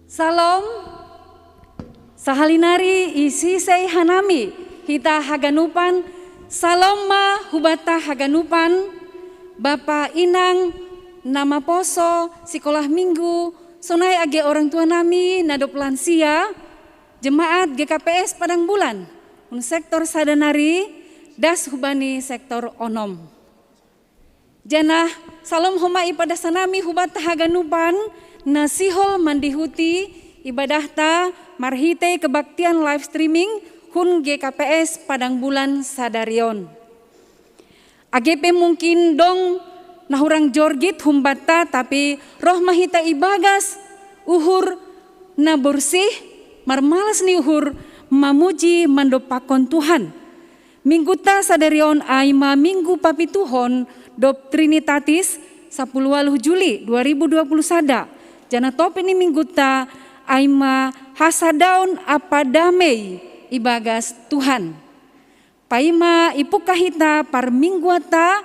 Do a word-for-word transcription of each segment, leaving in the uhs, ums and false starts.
Salom. Sahalinari isi sei hanami hita haganupan. Salom ma hubata haganupan. Bapa inang, nama poso, sikolah minggu, sonai age orang tua nami na dob lansia, jemaat G K P S Padang Bulan, un sektor sada nari, das hubani sektor onom. Janah salom homa ipadasanami hubata haganupan na sihol mandihuti ibadahta marhitei kebaktian live streaming hun G K P S Padang Bulan sadarion. Age pe mungkin dong na hurang jorgit humbanta, tapi roh ma hita ibagas uhur na borsih, marmalas ni uhur, mamuji mandopakon Tuhan. Mingguta sadarion ai ma minggu papituhon dob Trinitatis, sapuluh waluh Juli dua ribu dua puluh sada. Janah topik ni mingguta ai ma hasadaon ampa damei ibagas Tuhan. Paima ipungkah hita parmingguanta,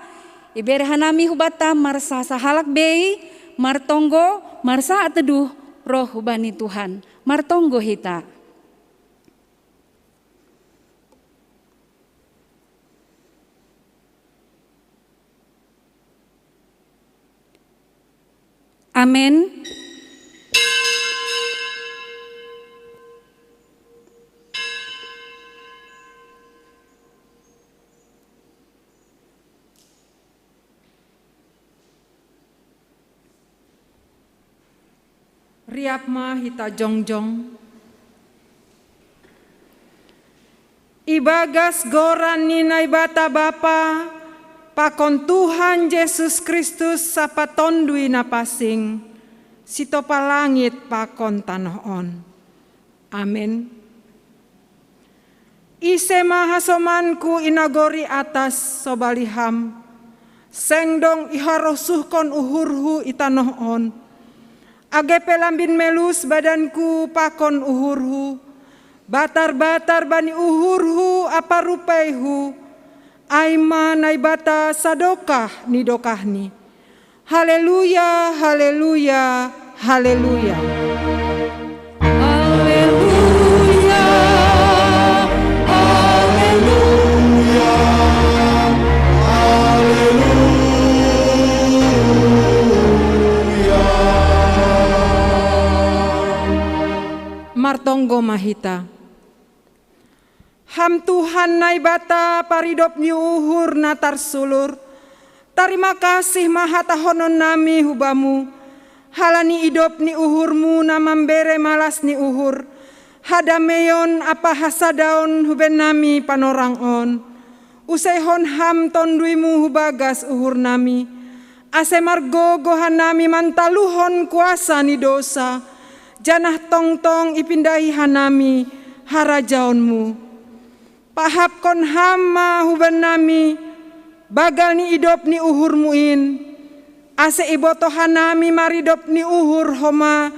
ibere hanami hubanta marsasahalak bei, martonggo, marsaat teduh roh hubani Tuhan. Martonggo hita. Amen. Riap ma hita jongjong. Ibagas goran ni Naibata Bapa, pakon Tuhan Jesus Kristus sapa Tondui na pansing, sitopa langit pakon tanoh on. Amen. Ise ma hasomanku i nagori atas sobali Ham? Seng dong iharosuhkon uhurhu i tanoh on. Age pe lambin melus badanku pakon uhurhu, batar-batar bani uhurhu ampa rupeihu, ai ma Naibata sadokah ni dokahni. Haleluya, haleluya, haleluya. Haleluya, haleluya, haleluya. Martonggo ma hita. Ham Tuhan Naibata, paridop ni uhur na tarsulur, tarima kasih ma hatahononnami hu Bamu, halani idop ni uhurMu na mambere malas ni uhur, hadameion ampa hasadaon hu bennami panorang on. Useihon Ham TonduyMu hu bagas uhurnami, ase margogoh hanami mantaluhon kuasa ni dousa, janah tongtong ipindahi hanami harajaonMu. Pahapkon Ham ma hu bannami banggal ni idop ni uhurMu in, ase ibotoh hanami maridop ni uhur homa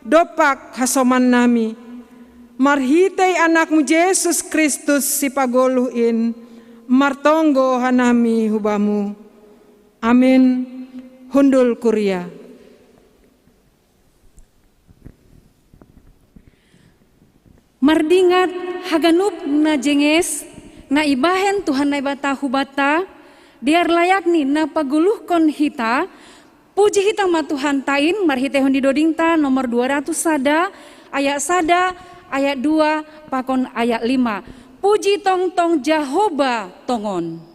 dompak hasomannami. Marhitei AnakMu Jesus Kristus Sipagoluh in, martonggo hanami hu Bamu. Amin. Hundul kuria. Mardingat haganup na jenges na ibahen Tuhan Naibata hu banta, dear layakni na pagoluhkon hita, puji hita ma Tuhanta in, marhiteihon ni dodingta nomor dua ratus sada, ayat sada, ayat dua, pakon ayat lima. Puji tongtong Jahowa tongon.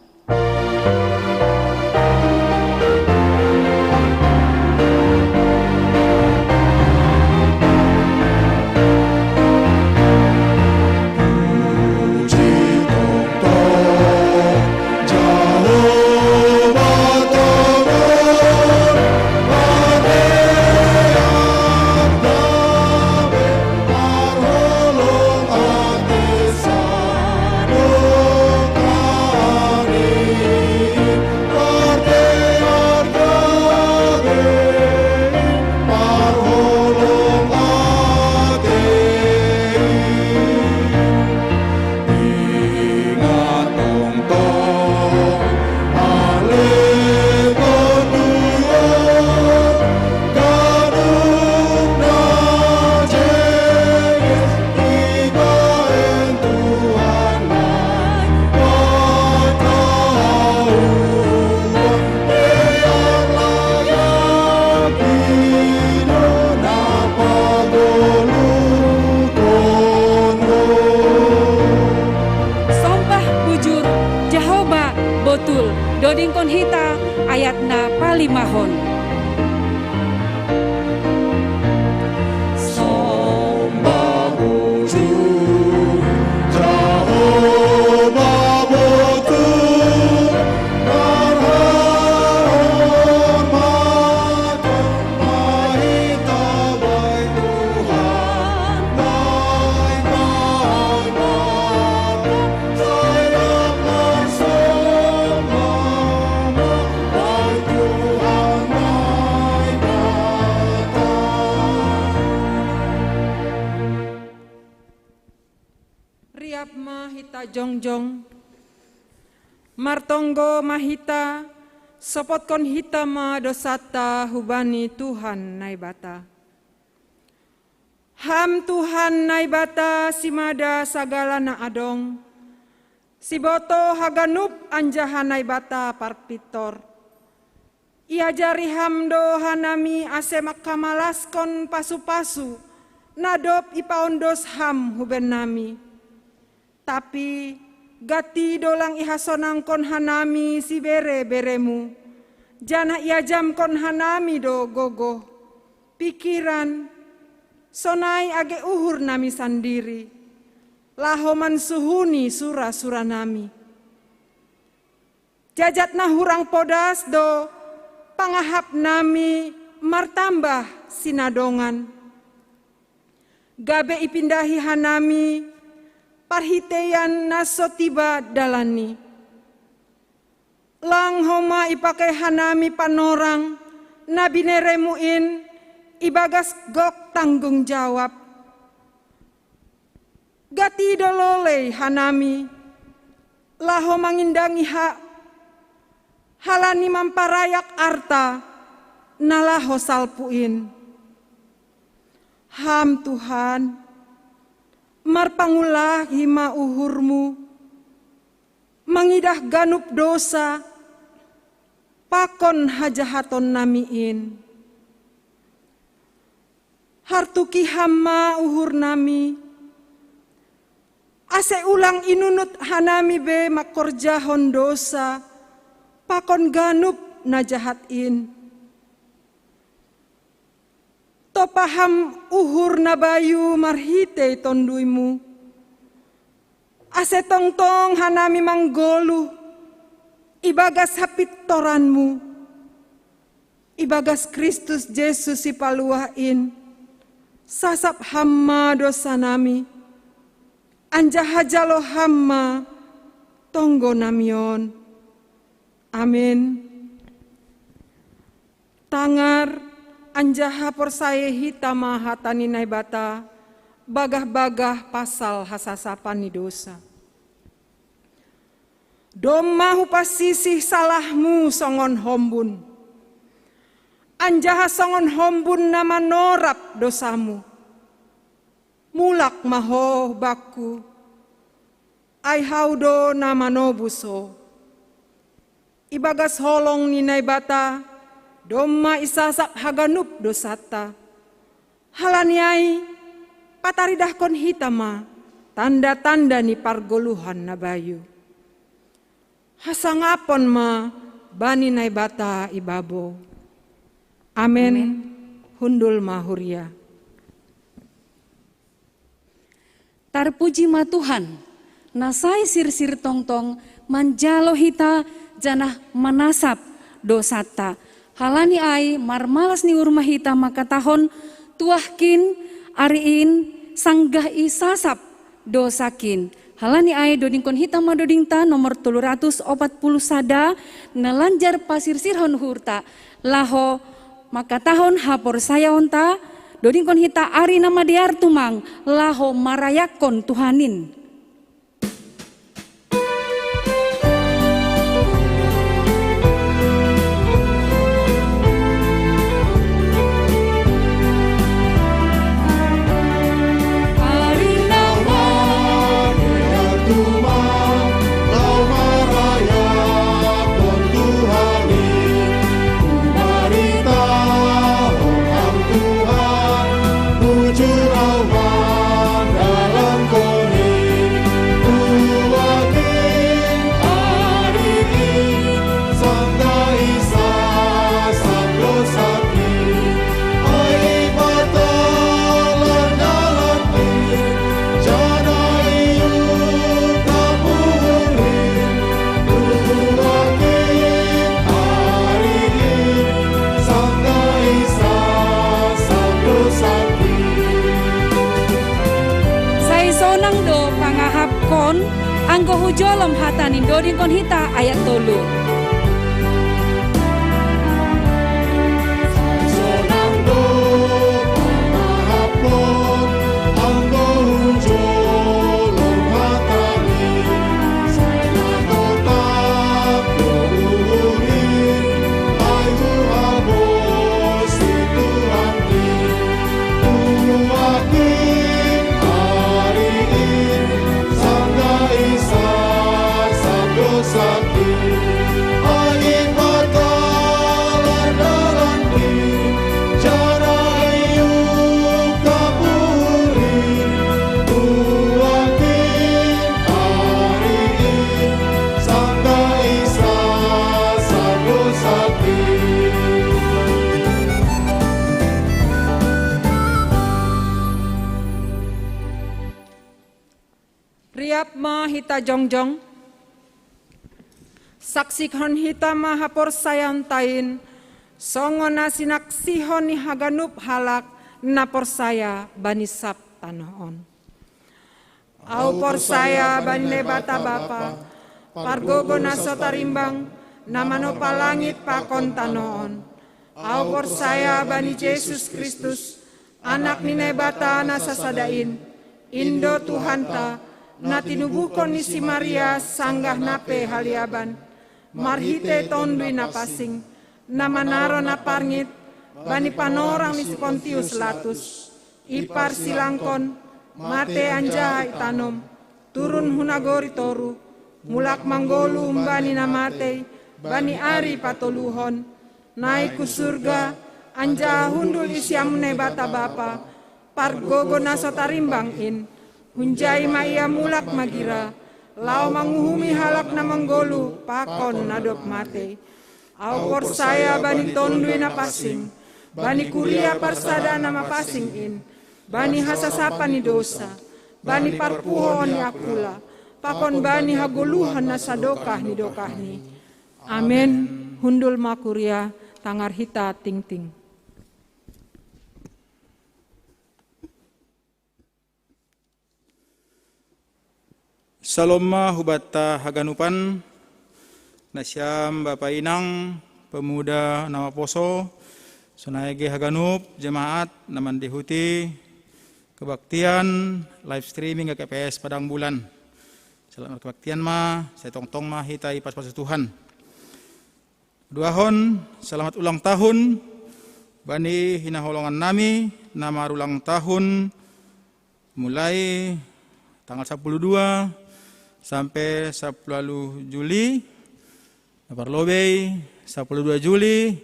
Dodingkon hita ayatna palimahon. Riap ma hita jongjong. Martonggo ma hita, sopotkon hita ma dosata hubani Tuhan Naibata. Ham Tuhan Naibata simada sagala na adong, siboto haganup anjaha Naibata parpintor. Iajari ham do hanami ase mangkamalaskon pasu-pasu, na dob ipaondos ham hubennami. Tapi gati do lang ihasonangkon hanami sibere-beremu, janah iajamkon hanami do gogoh, pikiran, sonai age uhurnami sandiri, laho mansuhuni sura-suranami. Jajatna hurang podas do pangahapnami martambah sinadongan, gabe ipindahi hanami parhiteian na so tiba dalanni. Lang homa ipake hanami panorang na bineremu in ibagas gok tanggung jawab. Gati do lolei hanami laho mangindangi hak, halani mamparayak arta na laho salpu in. Ham Tuhan, marpangulahi ma uhurmu, mangidah ganup dosa pakon hajahatonnami in. Hartuki ham ma uhurnami, ase ulang inunut hanami be mangkorjahon dosa pakon ganup na jahat in. Topa ham uhur na bayu marhitei tonduymu, ase tongtong hanami manggoluh ibagas hapintoranmu, ibagas Kristus Jesus Sipaluah in. Sasap ham ma dosanami, anjaha jalo ham ma tonggonami on. Amen. Tangar anjaha porsaya hita ma hata ni Naibata bagah-bagah pasal hasasapan ni dosa. Domma hupasisih salahmu songon hombun, anjaha songon hombun na manorap dosamu. Mulak ma ho bakku, ai hau do na manobus ho. Ibagas holong ni Naibata domma isasap haganup dosanta. Halani ai, pataridahkon hita ma tanda-tanda ni pargoluhan na bayu. Hasangapon ma bani Naibata ibabo. Amen. Amen. Hundul ma huria. Tarpuji ma Tuhan, na sai sirsir tongtong manjalo hita janah manasap dosanta. Halani ai marmalas ni uhur ma hita mangkatahon, tuahkin ari in sanggah isasap dosakin. Halani ai dodingkon hita ma dodingta nomor tolu ratus opat puluh sada, na lanjar pasirsirhon uhurta laho mangkatahon haporsayaonta, dodingkon hita ari na madear tumang laho marayakkon Tuhan in. Sonang do pangahapkon anggo hujolom hata ni dodingkon hita ayat tolu. Riap ma hita jongjong. Saksihon hita ma haporsayaon tain, songon na sinaksihon ni haganup halak na porsaya bani sab tanoh on. Au porsaya bani Naibata Bapa, pargogo na so tarimbang, na manopa langit pakon tanoh on. Au porsaya bani Jesus Kristus, Anak ni Naibata na sasada in, in do Tuhanta, na tinubuhkon ni si Maria sanggah na pe haliaban, marhite Tonduy Napansing, na manaro na parngit bani panorang ni si Pontius Latus. Iparsilangkon, mate anjaha itanom, turun hu nagori toruh, mulak manggoluh humbani na matei bani ari patoluhon, naik hu surga, anjaha hundul i siamun Naibata Bapa, pargogo na so tarimbang in, hunjai ma Ia mulak magira, laho manguhumi halak na manggoluh pakon na dob matei. Au porsaya bani Tonduy Napansing, bani kuria parsada na mapansing in, bani hasasapan ni dousa, bani parpuhoon ni angkula, pakon bani hagoluhan na sadokah ni dokahni. Amen. Hundul ma kuria, tangar hita tingting. Salom ma hubanta haganupan, nasiam bapa inang, pemuda na maposo, sonai ge haganup jemaat na mandihuti kebaktian live streaming G K P S Padang Bulan. Selamat kebaktian ma, sai tongtong ma hita ipas-pas Tuhan. Duahon, selamat ulang tahun bani hinaholongan nami na marulang tahun mulai tanggal sapuluh dua sampai sapuluh Juli. Na parlobei sapuluh dua Juli,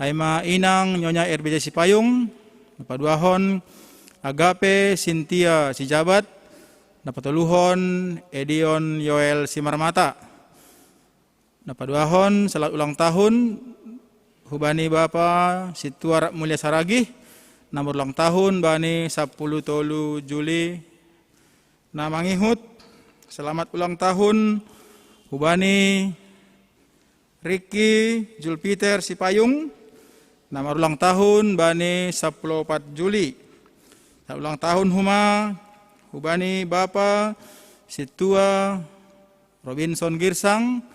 ai ma inang Nyonya R B J Sipayung. Na paduahon Agape Sintia Sijabat. Na patoluhon Edion Yoel Simarmata. Na paduahon selamat ulang tahun hubani Bapa Sintua Rap Mulia Saragih, na marulang tahun bani sapuluh tolu Juli na mangihut. Selamat ulang tahun hubani Ricky Julpiter Sipayung, na marulang tahun bani sapuluh opat Juli. Selamat ulang tahun homa hubani Bapa Sintua Robinson Girsang,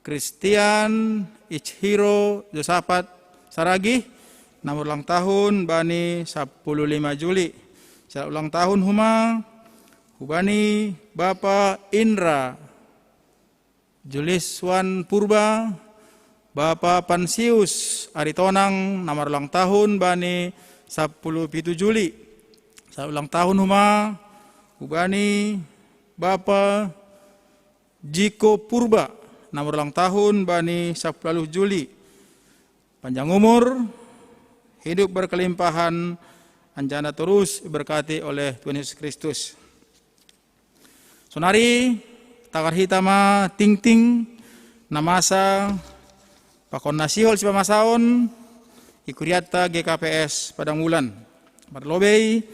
Christian Ichiro Josapat Saragih, na marulang tahun bani sapuluh lima Juli. Selamat ulang tahun homa hubani Bapa Indra Juliswan Purba, Bapa Pansius Aritonang, na marulang tahun bani sapuluh pitu Juli. Selamat ulang tahun homa hubani Bapa Jiko Purba, na marulang tahun bani sapuluh Juli. Panjang umur, hidup berkelimpahan, anjaha torus diberkati oleh Tuhan Yesus Kristus. Sonari, tagar hita ma tingting na masa pakon na sihol sipamasaon i kurianta G K P S Padang Bulan. Parlobei,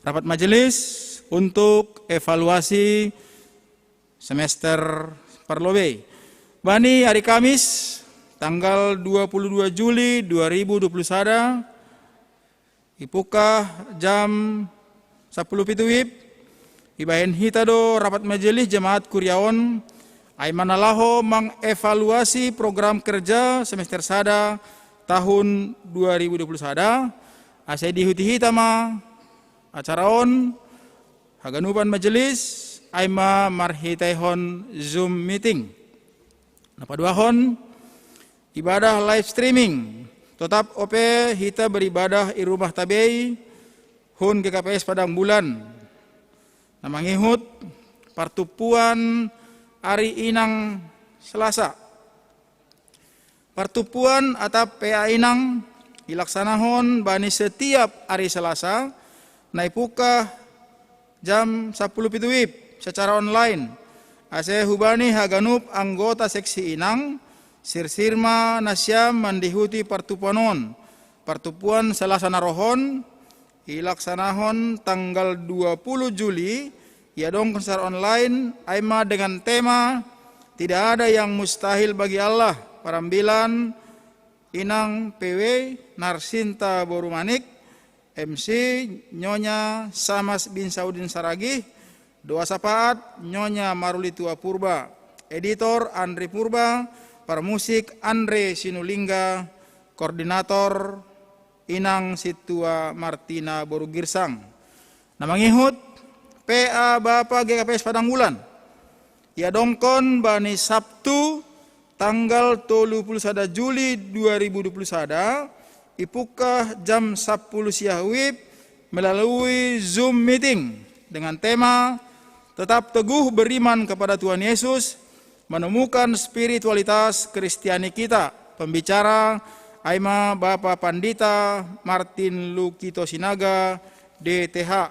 rapat majelis untuk evaluasi semester parlobei. Bani hari Kamis, tanggal dua puluh dua Juli dua ribu dua puluh sada, ipungkah jam sapuluh pitu WIB, Ibahen hita do rapat majelis jemaat kuriaon, ai ma na laho mangevaluasi program kerja semester sada tahun dua ribu dua puluh sada, ase dihuti hita ma acara on haganupan majelis, ai ma marhiteihon Zoom meeting. Na paduahon, ibadah live streaming. Totap ope hita beribadah i rumah tabei, hun G K P S Padang Bulan. Na mangihut, partumpuan ari inang Selasa. Partumpuan atap P A inang ilaksanahon bani setiap ari Selasa, na ipungkah jam sapuluh pitu wib secara online. Ase hubani haganup anggota seksi inang, sirsir ma nasiam mandihuti partumpuan on. Partumpuan Selasa na rohon, ilaksanahon tanggal dua puluh Juli, iadongkon secara online, ai ma dengan tema Tidak Ada Yang Mustahil Bagi Allah, parambilan inang P W Narsinta Borumanik, M C Nyonya Samas bin Saudin Saragih, doa sapaat Nyonya Maruli Tua Purba, editor Andri Purba, parmusik Andre Sinulingga, koordinator Inang Situa Martina Boru Girsang. Na mangihut, P A Bapa G K P S Padang Bulan. Iadongkon bani Sabtu tanggal tolu puluh sada Juli dua ribu dua puluh sada, ipungkah jam sapuluh siah wib melalui Zoom meeting dengan tema Tetap Teguh Beriman Kepada Tuhan Yesus, Menemukan Spiritualitas Kristiani Kita. Pembicara ai ma Bapa Pandita Martin Lukito Sinaga, D T H.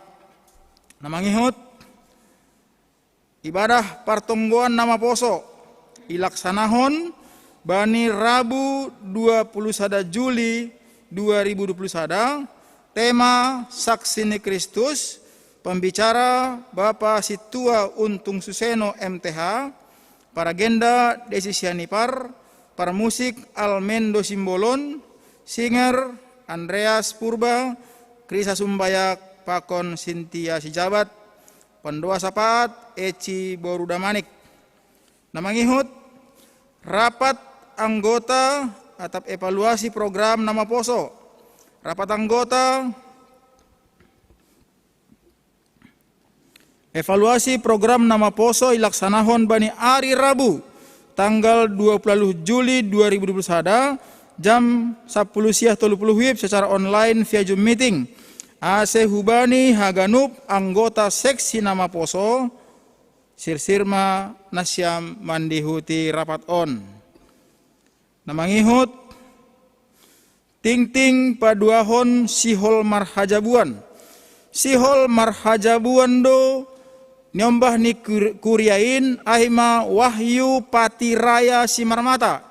Na mangihut, ibadah partonggoan na maposo ilaksanahon bani Rabu dua puluh sada Juli dua ribu dua puluh sada, tema Saksi ni Kristus, pembicara Bapa Situa Untung Suseno, M T H, paragenda Desi Sianipar, parmusik Almendo Simbolon, singer Andreas Purba, Krisa Sumbayak pakon Sintia Sijabat, pandoa sapaat Eci Boru Damanik. Na mangihut, rapat anggota atap evaluasi program na maposo. Rapat anggota evaluasi program na maposo ilaksanahon bani ari Rabu tanggal dua puluh Juli dua ribu dua puluh sada, jam sapuluh siah tolu puluh wib secara online via Zoom meeting. Ase hubani haganup anggota seksi na maposo, sirsir ma nasiam mandihuti rapat on. Na mangihut, tingting paduahon sihol marhajabuan. Sihol marhajabuan do niombah ni kur-, kuria in, ai ma Wahyu Patiraya Simarmata.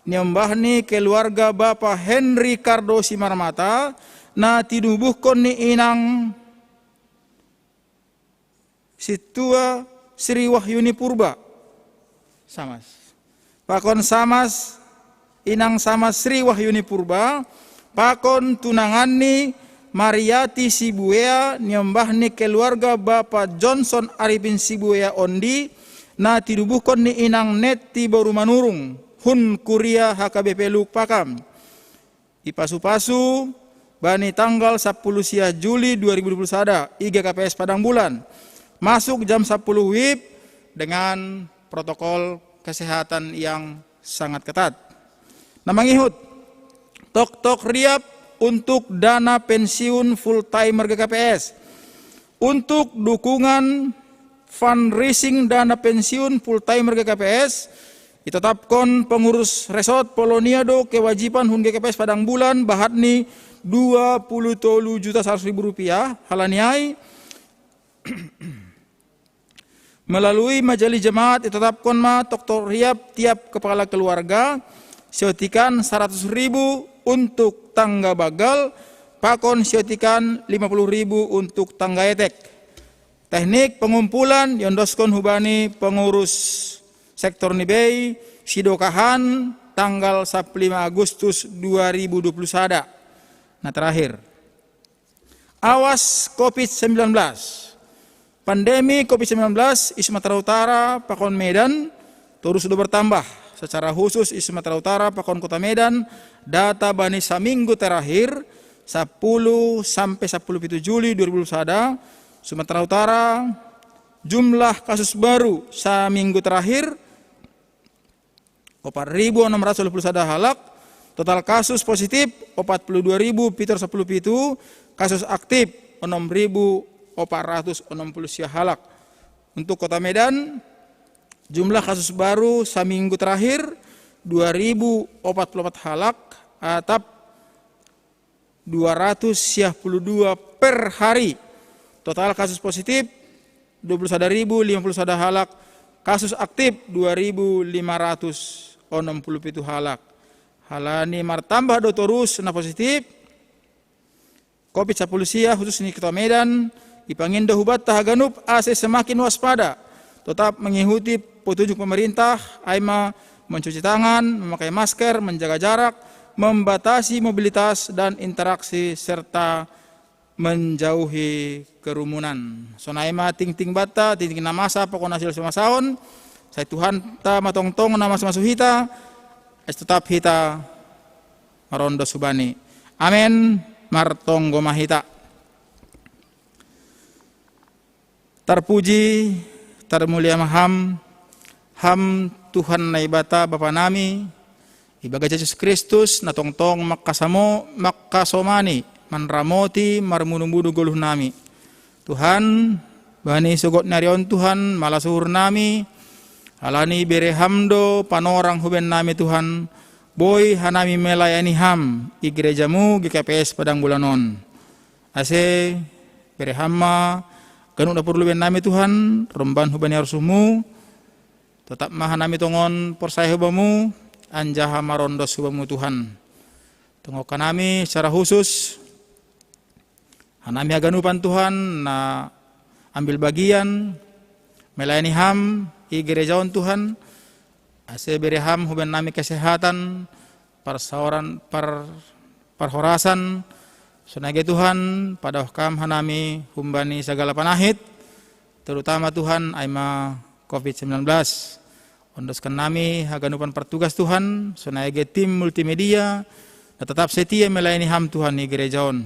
Niombah ni keluarga Bapa Henry Cardo Simarmata, na tinubuhkon ni inang Situa Sri Wahyuni Purba. Samas. Pakon Samas, inang Samas Sri Wahyuni Purba, pakon tunanganni Mariati Sibuea, niombah ni keluarga Bapa Johnson Arifin Sibuea Ondi, na tinubuhkon ni inang Netti Boru Manurung, hun kuria H K B P Luk Pakam. Ipasu-pasu bani tanggal sapuluh siah Juli dua ribu dua puluh sada, i G K P S Padang Bulan, masuk jam sapuluh wib dengan protokol kesehatan yang sangat ketat. Na mangihut, toktok riap untuk dana pensiun full timer G K P S. Untuk dukungan fundraising dana pensiun full timer G K P S, itatapkon pengurus resort Polonia do kewajiban hun G K P S Padang Bulan bahat ni dua puluh tolu juta saratus ribu rupiah, halani ai melalui majelis jemaat itatapkon ma toktok riap tiap kepala keluarga, siotikan saratus ribu untuk tangga bagal, pakon siotikan lima puluh ribu untuk tangga etek. Teknik pengumpulan iondoskon hubani pengurus sektor ni bei, sidokahan tanggal sapuluh lima Agustus dua ribu dua puluh sada. Na terakhir, awas covid sembilan belas. Pandemi covid sembilan belas i Sumatera Utara pakon Medan torus do bertambah. Secara khusus i Sumatera Utara pakon Kota Medan, data bani saminggu terakhir, sapuluh sampai sapuluh pitu Juli dua ribu dua puluh sada, Sumatera Utara, jumlah kasus baru saminggu terakhir opat ribu onom ratus dua puluh sada halak, total kasus positif opat puluh dua ribu pitu ratus sepuluh pitu, kasus aktif onom ribu opat ratus onom puluh sia halak. Untuk Kota Medan, jumlah kasus baru saminggu terakhir dua ribu opat puluh opat halak, atap dua ratus sia puluh dua per hari. Total kasus positif dua puluh sada ribu lima puluh sada halak, kasus aktif dua ribu lima ratus onom puluh pitu halak. Halani martambah do torus na positif covid sapuluh sia, khusus ni Kota Medan, ipangindo hubanta haganup ase semakin waspada, tetap mengikuti petunjuk pemerintah, ai ma mencuci tangan, memakai masker, menjaga jarak, membatasi mobilitas dan interaksi, serta menjauhi kerumunan. Sonai ma tingting banta, tingting na masa, pokokna sila sumasaon, sai Tuhanta matongtong na masu-masu hita, ais tetap hita marondos hubani. Amen. Martonggo ma hita. Tarpuji, tarmulia ma Ham, Ham Tuhan Naibata Bapa nami, ibagas Jesus Kristus na tongtong mangkasamo, mangkasomani, manramoti, marmudu-mudu goluh nami. Tuhan, bani sogot ni ari on Tuhan, malas uhur nami, halani bere Ham do panorang hubahen nami Tuhan, boi hanami melayani Ham i gereja-Mu G K P S Padang Bulan on. Ase bere Ham ma ganup na porlu bahen nami Tuhan, romban hubani arus-Mu, tetap ma hanami tongon porsaya hu Bamu, anjaha marondos hu Bamu Tuhan. Tongon hanami secara khusus, hanami haganupan Tuhan na ambil bagian melayani Ham i gereja on Tuhan, ase bere Ham hubahen nami kesehatan, parsaoran, par, parhorasan, sonai age Tuhan, padaoh Kam hanami humbani sagala panahit, terutama Tuhan, ai ma covid sembilan belas. Ondoskan nami haganupan partugas Tuhan, sonai age tim multimedia, na tetap setia melayani Ham Tuhan i gereja on.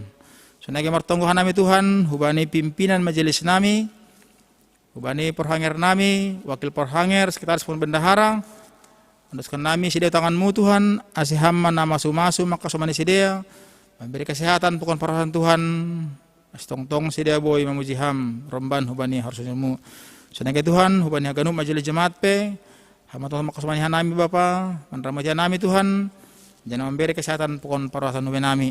Sonai age martonggo hanami Tuhan, hubani pimpinan majelis nami, hubani porhanger nami, wakil porhanger, sekretaris pun bendahara, ondoskan nami sidea tangan-Mu Tuhan, ase Ham ma na masu-masu mangkasomani sidea, mambere kesehatan, pokon parhorasan Tuhan, ase tongtong sidea boi mamuji Ham, romban hubani harus-Mu. Sonai age Tuhan, hubani haganup majelis jemaat pe, Ham ma tongtong mangkasomani hanami Bapa, manramoti hanami Tuhan, janah mambere kesehatan, pokon parhorasan hubani nami.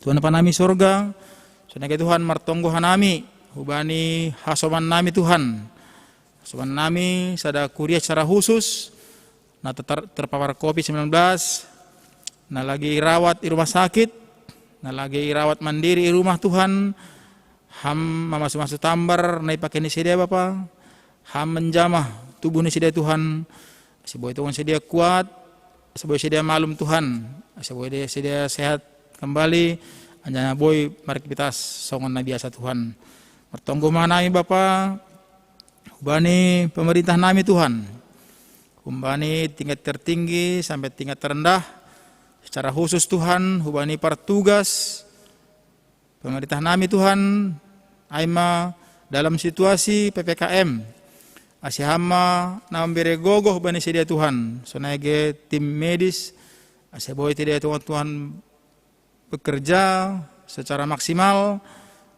Tuhan Bapa nami sorga, sonai age Tuhan martonggo hanami, hubani hasoman nami Tuhan. Hasoman nami sada kuria secara khusus, na ter, terpapar covid sembilan belas, na lagi irawat i rumah sakit, na lagi irawat mandiri i rumah Tuhan, Ham mamasu-masu tambar na ipake ni sidea Bapa, Ham manjamah tubuh ni sidea Tuhan, ase boi tongon sidea kuat, ase boi sidea malum Tuhan, ase boi sidea sehat kembali, anjaha boi maraktivitas songon na biasa Tuhan. Martonggo ma hanami Bapa, hubani pemerintah nami Tuhan, humbani tingkat tertinggi sampai tingkat terendah, secara khusus Tuhan, hubani partugas pemerintah nami Tuhan, ai ma dalam situasi P P K M, ase Ham ma na mambere gogoh bani sidea Tuhan, sonai age tim medis, ase boi sidea tongon Tuhan bekerja secara maksimal,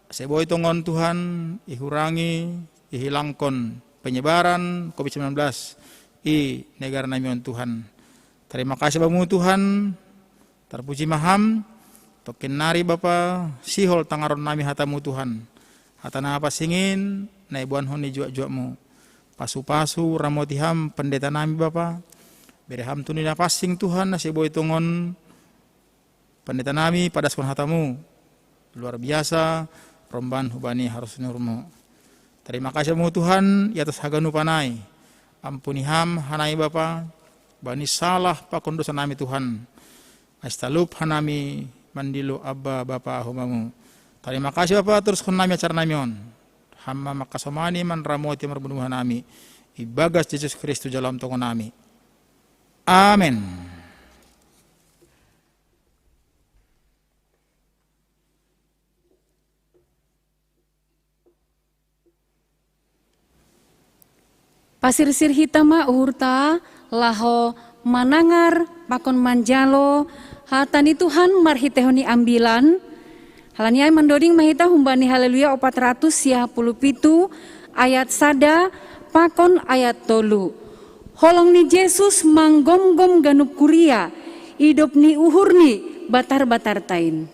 ase boi tongon Tuhan ihurangi, ihilangkon penyebaran covid sembilan belas i negara nami on Tuhan. Tarima kasih Bamu Tuhan, tarpuji ma Ham, tongkin nari Bapa, sihol tangaron nami hata-Mu Tuhan. Hata na pansing in, na iboanhon ni juak-juak-Mu. Pasu-pasu, ramoti Ham, pendeta nami Bapa, bere Ham tondi na pansing Tuhan, ase boi tongon pendeta nami padaskon hata-Mu luar biasa, romban hubani harus ni uhur-Mu. Tarima kasih Bamu Tuhan, i atas haganupan ai. Ampuni Ham hanami Bapa, bani salah pakon dosa nami Tuhan. Ase talup hanami mandilo Abba Bapa hu Bamu. Tarima kasih Bapa, teruskon nami acara nami on. Hamma mangkasomani manramoti marbunuhan nami, ibagas Jesus Kristus jalam tongon nami. Amen. Pasirsir hita ma uhurta laho manangar pakon manjalo hata ni Tuhan marhitehon ni ambilan. Halani ai mandoding ma hita humbani Haleluya opat ratus sia puluh pitu ayat sada pakon ayat tolu. Holong ni Jesus manggomgom ganup kuria, idop ni uhur ni batar-batar tain.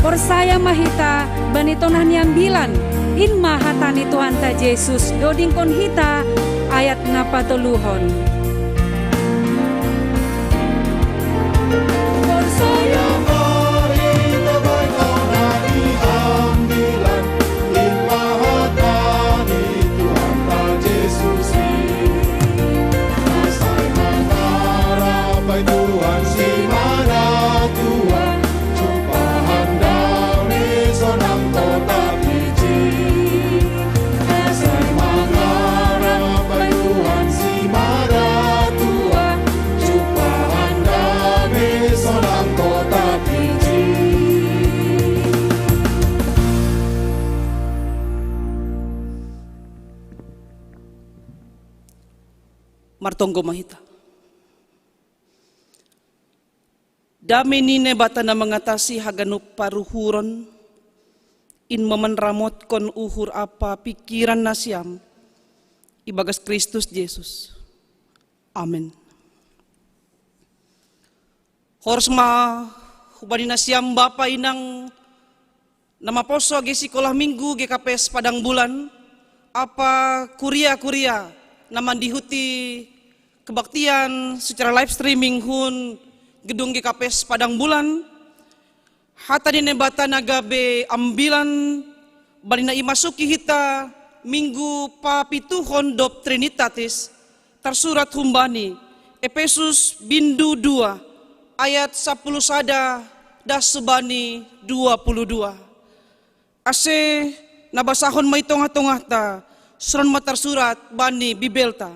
Porsaya ma hita bani tonah ni ambilan, in ma hata ni Tuhanta Jesus, dodingkon hita ayat na patoluhon. Martonggo ma hita. Dame ni Naibata na mangatasi haganup paruhuron, in ma manramotkon uhur ampa pingkiran nasiam ibagas Kristus Jesus. Amen. Horas ma hubani nasiam bapa inang na maposo age sikolah minggu G K P S Padang Bulan, ampa kuria-kuria na mandihuti kebaktian secara live streaming hun gedung G K P S Padang Bulan. Hata ni Naibata na gabe ambilan bani na imasuki hita minggu papituhon dob Trinitatis, tarsurat humbani Epesus bindu dua ayat sapuluh sada das subani dua puluh dua. Ase na basahon ma i tongah-tongahta, songon ma tarsurat bani Bibelta.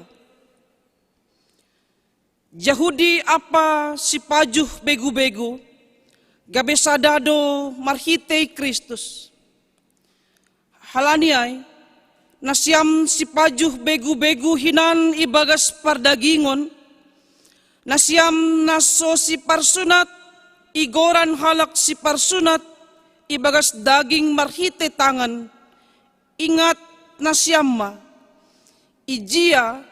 Jahudi ampa sipajuh begu-begu, gabe sada do marhitei Kristus. Halani ai, nasiam sipajuh begu-begu hinan ibagas pardagingon, nasiam na so siparsunat, igoran halak siparsunat ibagas daging marhitei tangan, ingat nasiam ma, ijia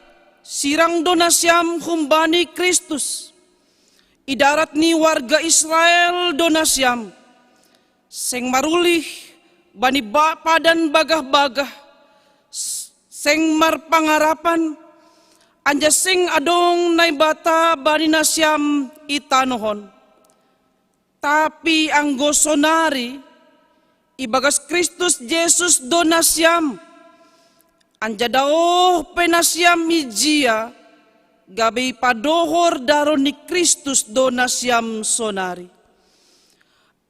sirang do nasiam humbani Kristus, i darat ni warga Israel do nasiam, seng marulih bani padan bagah-bagah, seng marpangarapan, anjaha seng adong Naibata bani nasiam i tanoh on. Tapi anggo sonari, ibagas Kristus Jesus do nasiam, anjaha daoh pe nasiam ijia, gabe ipadohor daroh ni Kristus do nasiam sonari.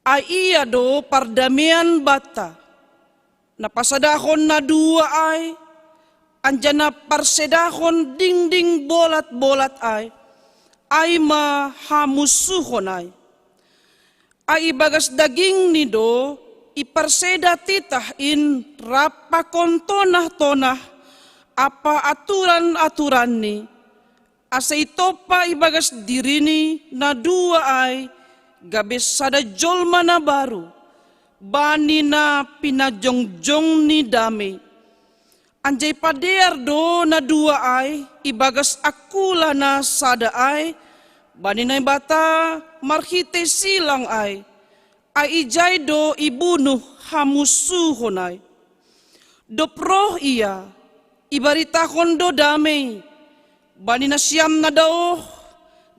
Ai ia do pardamean banta, na pasadahon na dua ai, anjaha na parsedahon dingding bolat-bolat ai, ai ma hamunsuhon ai. Ai ibagas dagingni do iparseda titah in rap pakon tonah-tonah ampa aturan-aturanni, ase itompa ibagas dirini na dua ai gabe sada jolma na baru, bani na pinajongjong ni damei. Anjai padear do na dua ai, ibagas akula na sada ai, bani Naibata marhitei silang ai, ai ijai do ibunuh hamusuhon ai. Dob roh ia, ibaritahon do damei, bani nasiam na daoh,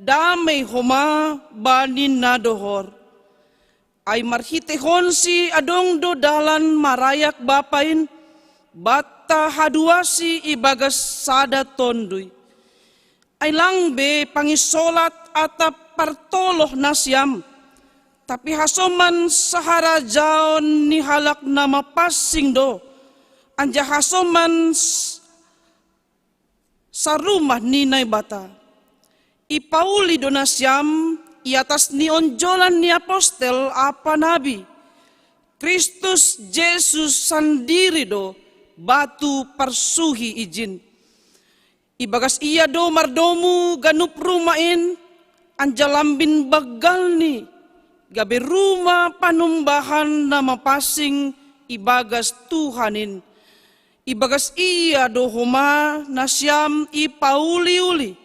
damei homa bani na dohor. Ai marhiteihonsi adong do dalan marayak Bapa in, banta haduasi ibagas sada Tonduy. Ai lang be pangisolat atap partoloh nasiam, tapi hasoman saharajaon ni halak na mapansing do, anjaha hasoman sarumah ni Naibata. Ipauli do nasiam i atas ni onjolan ni apostel ampa nabi. Kristus Jesus sandiri do batu parsuhi ijin. Ibagas ia do mardomu ganup rumah in, anjaha lambin banggalni, gabe rumah panumbahan na mapansing ibagas Tuhan in. Ibagas ia do homa nasiam ipauli-uli,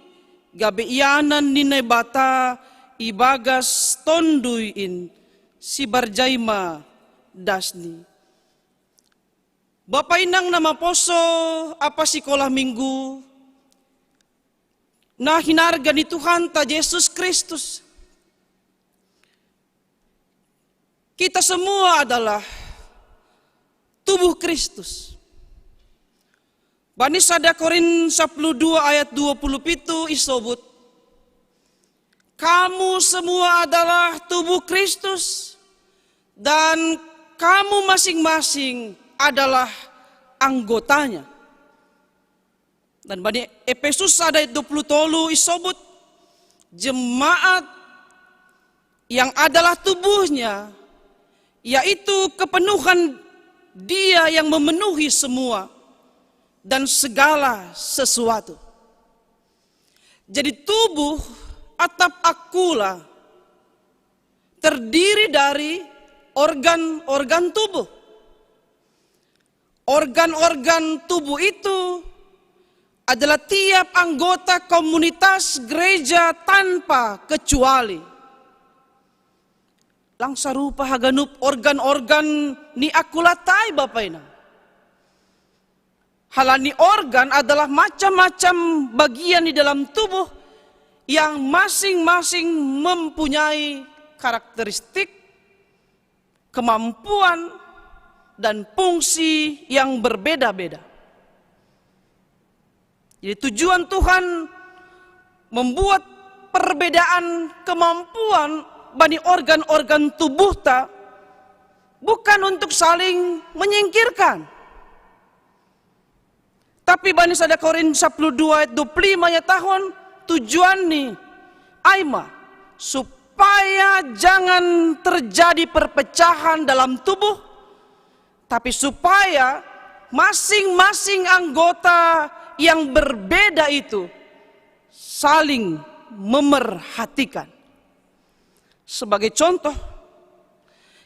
gabe ianan ni Naibata ibagas Tonduy in. Sibarjai ma dasni. Bapa inang na maposo ampa sikolah minggu, na hinarga ni Tuhanta Jesus Kristus. Kita semua adalah tubuh Kristus. Bani sada Korin sapuluh dua ayat dua puluh pitu isobut, kamu semua adalah tubuh Kristus, dan kamu masing-masing adalah anggotanya. Dan bani Epesus sada ayat dua puluh tolu isobut, jemaat yang adalah tubuhnya, yaitu kepenuhan Dia yang memenuhi semua dan segala sesuatu. Jadi tubuh atap akula terdiri dari organ-organ tubuh. Organ-organ tubuh itu adalah tiap anggota komunitas gereja tanpa kecuali. Lang sarupa haganup organ-organ ni akula tai, Bapa Inang. Halani organ adalah macam-macam bagian di dalam tubuh yang masing-masing mempunyai karakteristik, kemampuan, dan fungsi yang berbeda-beda. Jadi tujuan Tuhan membuat perbedaan kemampuan bani organ-organ tubuhta bukan untuk saling menyingkirkan. Tapi bani sada Korin sapuluh dua ayat dua puluh lima ihatahon tujuanni, ai ma, supaya jangan terjadi perpecahan dalam tubuh, tapi supaya masing-masing anggota yang berbeda itu saling memerhatikan. Sebagai contoh,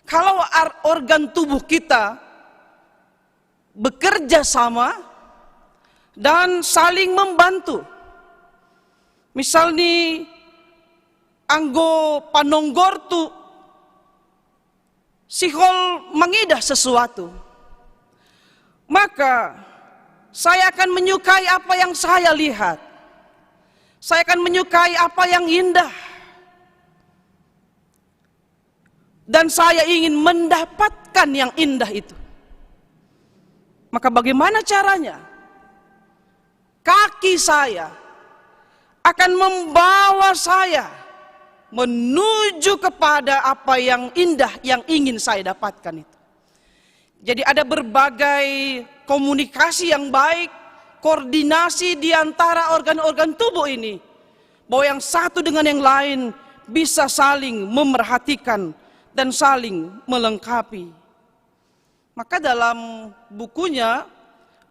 kalau ar-, organ tubuh kita bekerja sama dan saling membantu. Misalnya, anggo panonggor tu sihol mangidah sesuatu, maka saya akan menyukai apa yang saya lihat. Saya akan menyukai apa yang indah. Dan saya ingin mendapatkan yang indah itu. Maka bagaimana caranya? Kaki saya akan membawa saya menuju kepada apa yang indah yang ingin saya dapatkan itu. Jadi ada berbagai komunikasi yang baik, koordinasi di antara organ-organ tubuh ini, bahwa yang satu dengan yang lain bisa saling memerhatikan dan saling melengkapi. Maka dalam bukunya,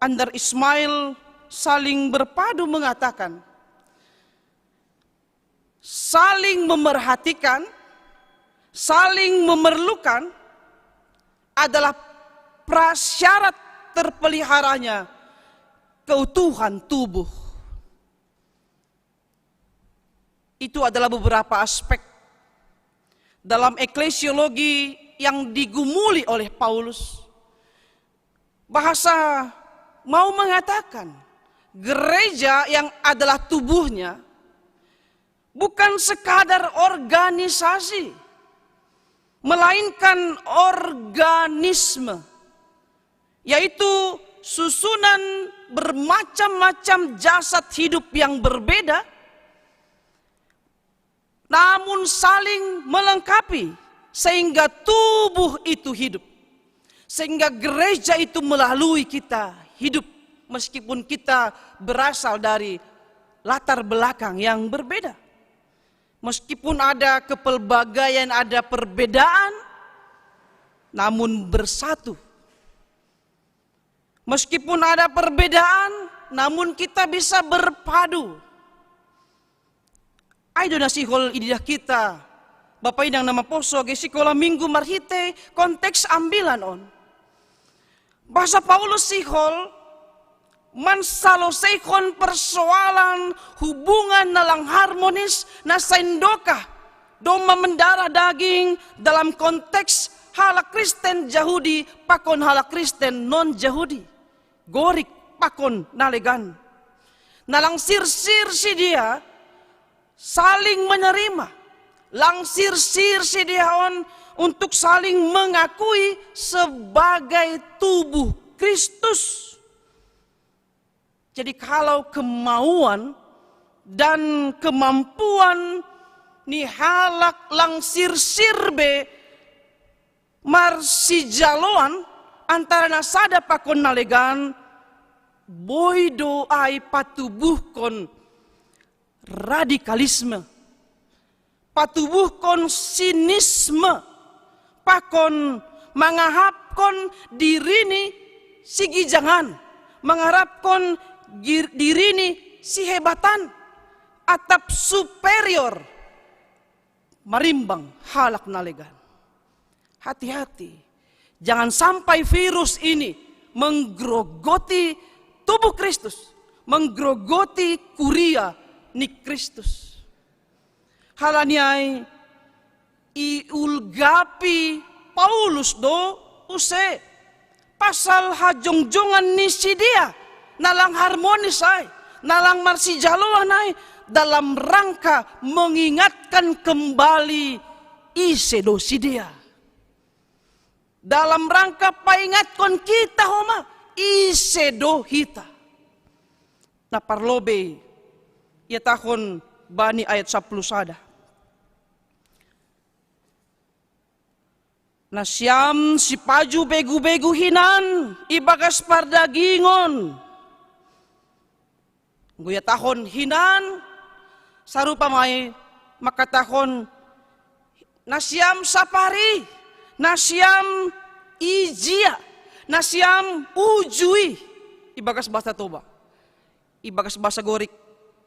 Andar Ismail Saling Berpadu mengatakan, saling memerhatikan Saling memerlukan adalah prasyarat terpeliharanya keutuhan tubuh. Itu adalah beberapa aspek dalam eklesiologi yang digumuli oleh Paulus. Bahasa mau mengatakan gereja yang adalah tubuhnya bukan sekadar organisasi, melainkan organisme, yaitu susunan bermacam-macam jasad hidup yang berbeda, namun saling melengkapi, sehingga tubuh itu hidup, sehingga gereja itu melalui kita hidup, meskipun kita berasal dari latar belakang yang berbeda. Meskipun ada kepelbagaian, ada perbedaan, namun bersatu. Meskipun ada perbedaan, namun kita bisa berpadu. Ai do nasihol ididah kita, Bapa inang na maposo, age sikola minggu marhite konteks ambilan on. Bahasa Paulus sihol mansaloseihon persoalan hubungan na lang harmonis, na saindokah domma mendarah daging dalam konteks halak Kristen Jahudi pakon halak Kristen non-Jahudi, Gorik pakon na legan. Na lang sirsir sidea saling menerima, lang sirsir sidea on untuk saling mengakui sebagai tubuh Kristus. Jadi kalau kemauan dan kemampuan ni halak lang sirsir be marsijaloan antara na sada pakon na legan, boi do ai patubuhkon radikalisme, patubuhkon sinisme, pakon mangahapkon dirini sigijangan, mangahapkon dirini sihebatan, atap superior marimbang halak na legan. Hati-hati, jangan sampai virus ini menggerogoti tubuh Kristus, menggerogoti kuria ni Kristus. Halani ai iulgapi Paulus do use pasal hajongjongan ni sidea na lang harmonis ai, na lang marsijaloan ai, dalam rangka mengingatkan kembali ise do sidea. Dalam rangka paingatkon kita homa, ise do hita. Na parlobei ihatahon bani ayat sapuluh sada. Nasiam sipaju begu-begu hinan ibagas pardagingon. Anggo ihatahon hinan, sarupa ma i mangkatahon nasiam sapari, nasiam ijia, nasiam ujui, ibagas bahasa Toba, ibagas bahasa Gorik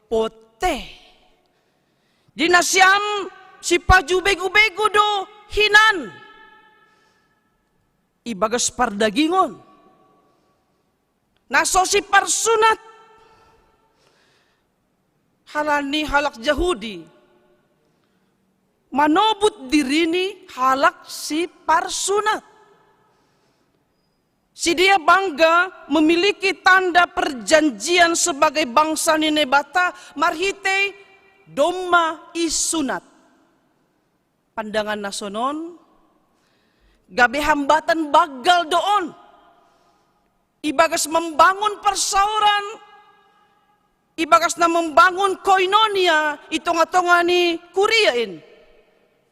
pote. Di nasiam sipaju begu-begu do hinan ibagas pardagingon, na so siparsunat. Halani halak Jahudi manobut dirini halak siparsunat. Sidea bangga memiliki tanda perjanjian sebagai bangsa ni Naibata marhitei domma isunat. Pandangan na sonon gabe hambatan banggal do on ibagas membangun persaoran, ibagas na membangun koinonia i tonga-tonga ni kuria in.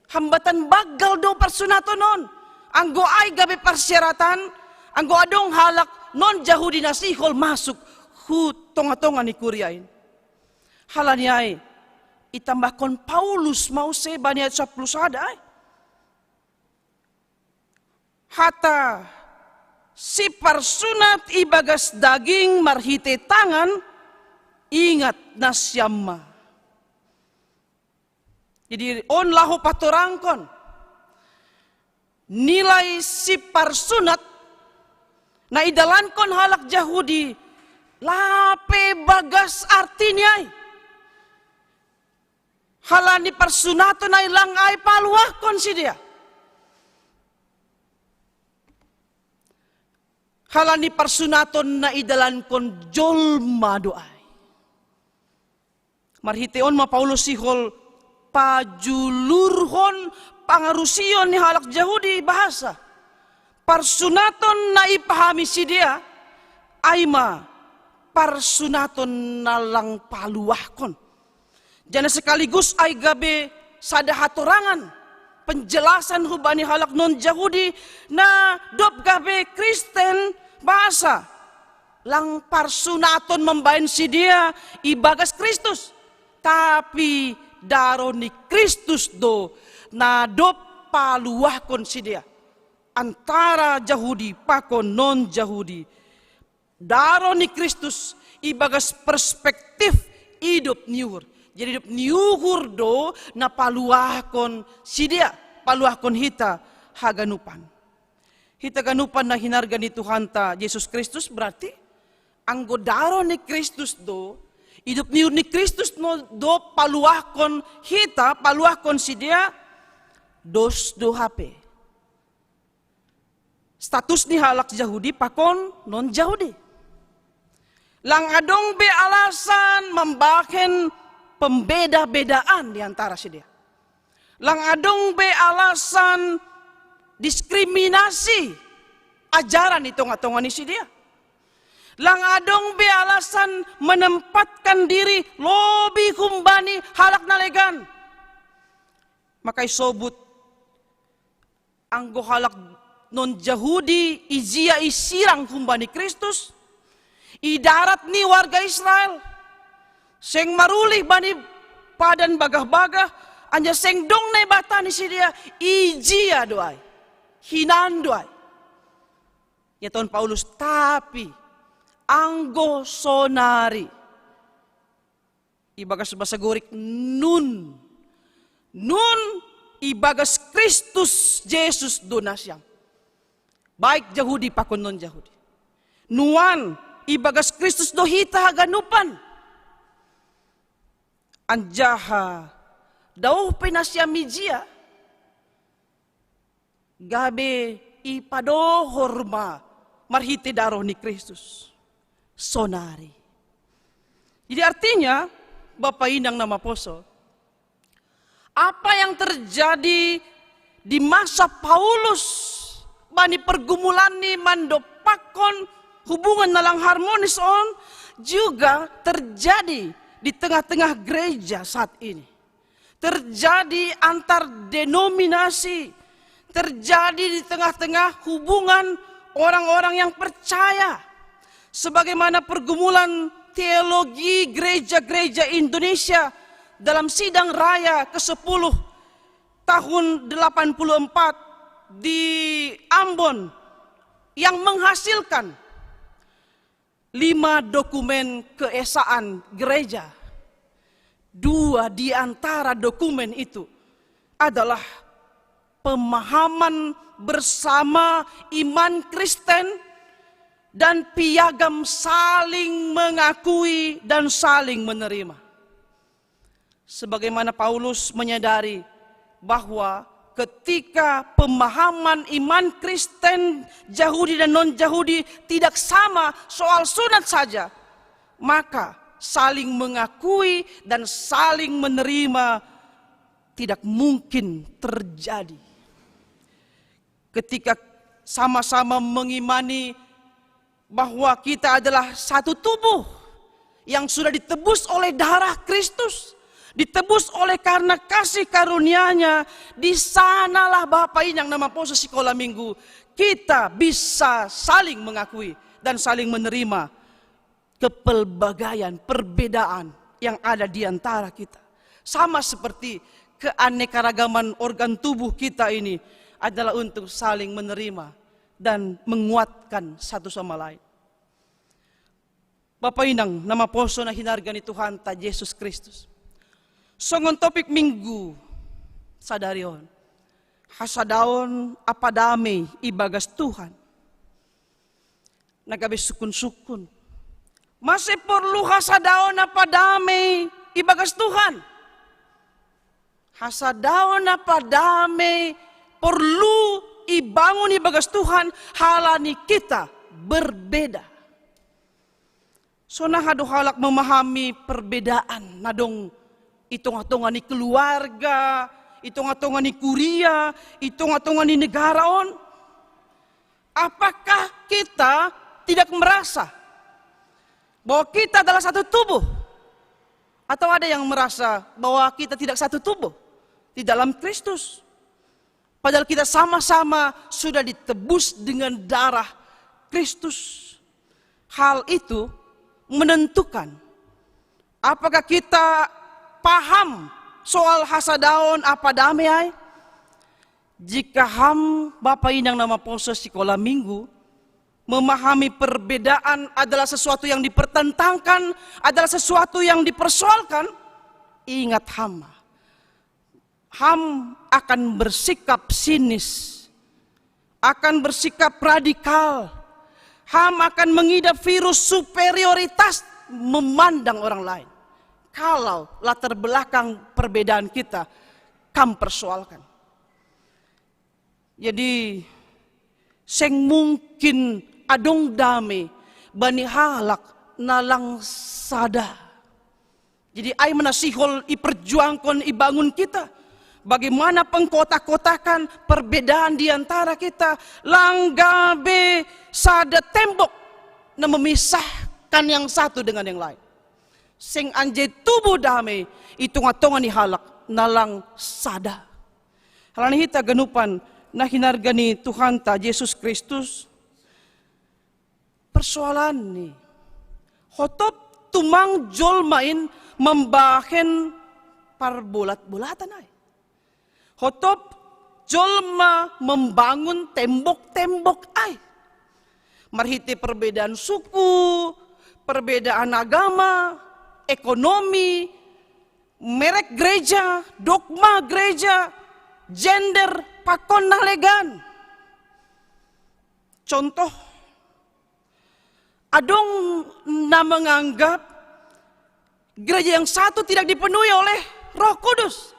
Hambatan banggal do parsunaton on. Anggo ai gabe parsyaratan, anggo adong halak non-Jahudi na sihol masuk hu tonga-tonga ni kuria in. Halani ai itambahkon Paulus ma use bani ayat sapuluh sada ai. Hata siparsunat ibagas daging marhitei tangan, ingat nasiam ma. Jadi on laho patorangkon Nilai si parsunat na idalankon halak Jahudi, lape bagas artini ai. Halani parsunaton ai lang ai paluahkon si dia. Halani parsunaton na idalankon jolma do ai. Marhite on ma Paulus sihol pajulurhon pangarusion ni halak Jahudi bahasa parsunaton na ipahami si dia, ai ma parsunaton na lang paluahkon. Janah sekaligus ai gabe sada hatorangan, penjelasan hubani halak non Jahudi na dob gabe Kristen bahasa. Lang parsunaton mambahen si dia ibagas Kristus, tapi daroh ni Kristus do na dob paluahkon si dia antara Jahudi pakon non Jahudi. Daroh ni Kristus ibagas perspektif idop ni uhur. Jadi idop ni uhur do na paluahkon si dia, paluahkon hita haganupan. Hita ganupan na hinarga ni Tuhanta Jesus Kristus, berarti anggo daroh ni Kristus do, idop ni uhur ni Kristus no do paluahkon hita, paluahkon si dia, dos do hape status ni halak Jahudi pakon non Jahudi. Lang adong be alasan mambahen pembeda-bedaan di antara si dia. Lang adong be alasan diskriminasi ajaran di tonga-tonga ni si dia. Lang adong be alasan menempatkan diri lobi humbani halak na legan. Maka isobut anggo halak non Jahudi ijia isirang humbani Kristus, idarat ni warga Israel, seng marulih bani padan bagah-bagah, anjaha seng dong Naibata ni si dia, ijia do ai, hinan do ai. Ia ton Paulus, tapi anggo sonari, ibagas bahasa Gorik nun. Nun ibagas Kristus Jesus do nasiam. Baik Jahudi pakon non Jahudi. Nuan ibagas Kristus do hita haganupan. Anjaha daoh pe nasiam ijia, gabe ipadohor ma marhite daroh ni Kristus sonari. Jadi artinya, Bapa Inang na maposo, apa yang terjadi di masa Paulus bani pergumulan ni mandopakkon hubungan na lang harmonis on juga terjadi di tengah-tengah gereja saat ini. Terjadi antar denominasi, terjadi di tengah-tengah hubungan orang-orang yang percaya. Sebagaimana pergumulan teologi gereja-gereja Indonesia dalam sidang raya ke-sepuluh tahun delapan puluh empat di Ambon yang menghasilkan lima dokumen keesaan gereja. Dua di antara dokumen itu adalah pemahaman bersama iman Kristen dan piagam saling mengakui dan saling menerima. Sebagaimana Paulus menyadari bahwa ketika pemahaman iman Kristen Yahudi dan non-Yahudi tidak sama soal sunat saja, maka saling mengakui dan saling menerima tidak mungkin terjadi. Ketika sama-sama mengimani bahwa kita adalah satu tubuh yang sudah ditebus oleh darah Kristus, ditebus oleh karena kasih karunia-Nya, di sanalah Bapa Inang na maposo Sikola Minggu, kita bisa saling mengakui dan saling menerima kepelbagaian, perbedaan yang ada di antara kita. Sama seperti keanekaragaman organ tubuh kita ini adalah untuk saling menerima dan menguatkan satu sama lain. Bapa Inang na maposo na hinarga ni Tuhanta Jesus Kristus. Songon topik Minggu sadari on, Hasadaon apa dame ibagas Tuhan? Na gabe sukun-sukun. Masih porlu hasadaon apa dame ibagas Tuhan? Hasadaon apa dame porlu ibangun ibagas Tuhan halani kita berbeda. Sona hado halak memahami perbedaan na dong i tonga-tonga ni keluarga, i tonga-tonga ni kuria, i tonga-tonga ni negara on. Apakah kita tidak merasa bahwa kita adalah satu tubuh? Atau ada yang merasa bahwa kita tidak satu tubuh di dalam Kristus? Padahal kita sama-sama sudah ditebus dengan darah Kristus. Hal itu menentukan apakah kita paham soal hasadaon apa dame ai. Jika ham bapa inang na maposo sikola minggu memahami perbedaan adalah sesuatu yang dipertentangkan, adalah sesuatu yang dipersoalkan, ingat ham, ham akan bersikap sinis, akan bersikap radikal. Ham akan mengidap virus superioritas memandang orang lain. Kalau latar belakang perbedaan kita kam persoalkan. Jadi seng mungkin adong dame bani halak na lang sada. Jadi ai mana sihol iperjuangkon, ibangun kita. Bagaimana pengkotak-kotakan perbedaan di antara kita lang gabe sada tembok na memisahkan yang satu dengan yang lain. Seng anjai tubuh dame i tonga-tonga ni halak na lang sada. Halani hita ganupan na hinarga ni Tuhanta Jesus Kristus, persoalan ni hotop tumang jolma in membahen parbolat-bolatan ai. Hotop jolma membangun tembok-tembok ai. Marhite perbedaan suku, perbedaan agama, ekonomi, merek gereja, dogma gereja, gender, pakon na legan. Contoh, adong na menganggap gereja yang satu tidak dipenuhi oleh Roh Kudus.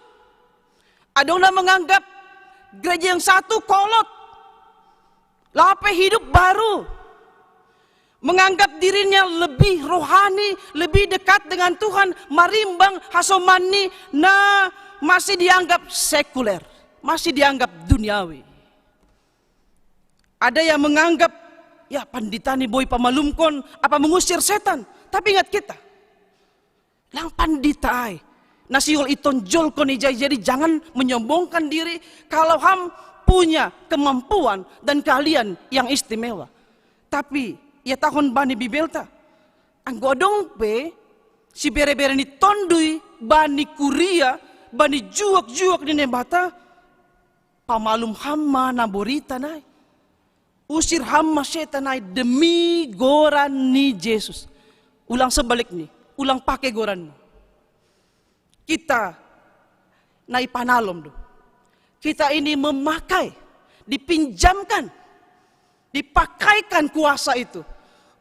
Adong na menganggap gereja yang satu kolot, lape hidup baru, menganggap dirinya lebih rohani, lebih dekat dengan Tuhan, marimbang hasomanni na masih dianggap sekuler, masih dianggap duniawi. Ada yang menganggap, ya, pandita ni boi pamalumkon apa mengusir setan. Tapi ingat kita, lang pandita ai na sihol itonjolkon ijai. Jadi jangan menyombongkan diri kalau ham punya kemampuan dan keahlian yang istimewa. Tapi ihatahon bani Bibelta, anggo adong pe sibere-bere ni Tonduy bani kuria, bani juak-juak ni Naibata, pamalum ham ma na boritan ai. Usir ham ma setan ai demi goran ni Jesus. Ulang sebalikni, ulang pake goranmu. Kita na ipanalom do. Kita ini memakai, dipinjamkan, dipakaikan kuasa itu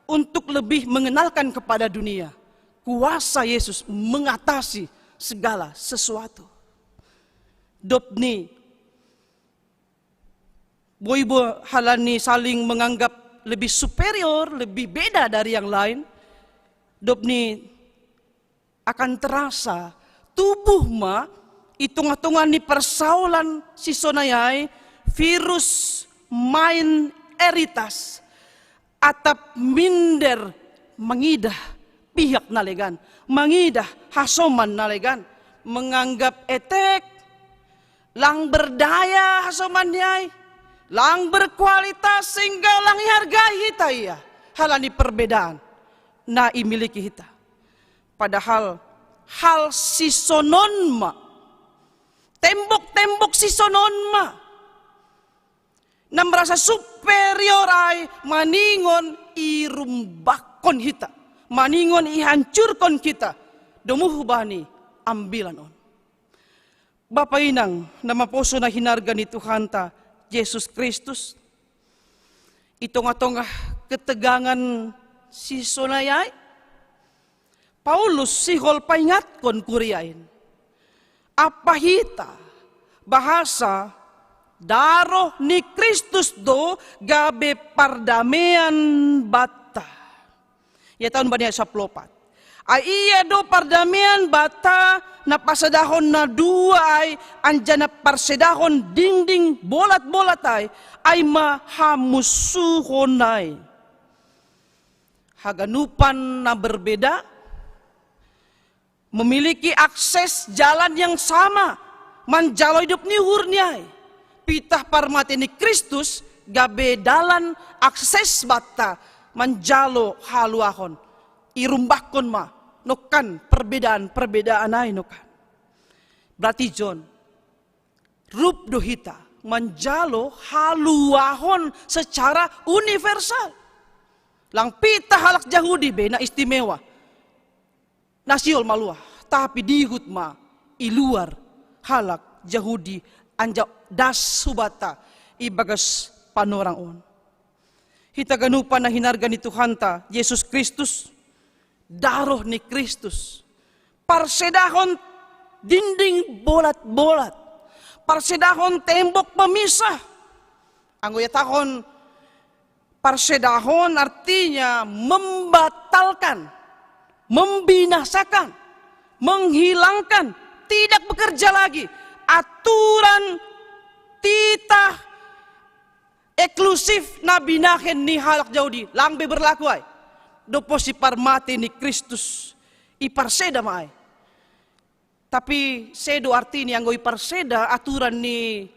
untuk lebih mengenalkan kepada dunia kuasa Yesus mengatasi segala sesuatu. Dob ni boi bo halani saling menganggap lebih superior, lebih beda dari yang lain, dob ni akan terasa tubuh ma i tonga-tonga ni persoalan sisonai ai virus main eritas, atap minder mangidah pihak na legan, mangidah hasoman na legan, menganggap etek, lang berdaya hasomanni ai, lang berkualitas, sehingga lang ihargai hita ia halani perbedaan na imiliki hita. Padahal hal sisononma, tembok-tembok sisononma na merasa superior ai maningon irumbakkon hita, maningon ihancurkon hita domu hubani ambilan on. Bapa inang na maposo na hinarga ni Tuhanta Jesus Kristus, i tongah-tongah ketegangan si sonai ai, Paulus sihol paingatkon kuriain. Apa hita bahasa daroh ni Kristus do gabe pardamean banta. Ia tahun bani ayat saplopat. Ai ia do pardamean banta na pasedahon na dua ai, anjana parsedahon dingding bolat-bolat ai, ai ma hamusuhon ai. Haganupan na berbeda memiliki akses jalan yang sama manjalo hidup ni uhur ni ai. Pitah parmate ni Kristus gabe dalan akses banta manjalo haluahon. Irumbahkon ma nongkan perbedaan-perbedaan ai nongkan. Berarti John, rup do hita manjalo haluahon secara universal. Lang pitah halak Jahudi be na istimewa, na sihol maluah, tapi dihut ma i luar halak Jahudi anjak das hubata i bagas panorang on. Hita ganupan na hinarga ni Tuhanta Jesus Kristus, daroh ni Kristus parsedahon dinding bolat-bolat, parsedahon tembok pemisah. Anggo iatahon parsedahon artinya membatalkan, membinasakan, menghilangkan, tidak bekerja lagi. Aturan titah eksklusif na binahen ni halak Jahudi lang be berlaku ai. Dob posi parmate ni Kristus, iparseda ma ai. Tapi sedo artini anggo iparseda aturan ni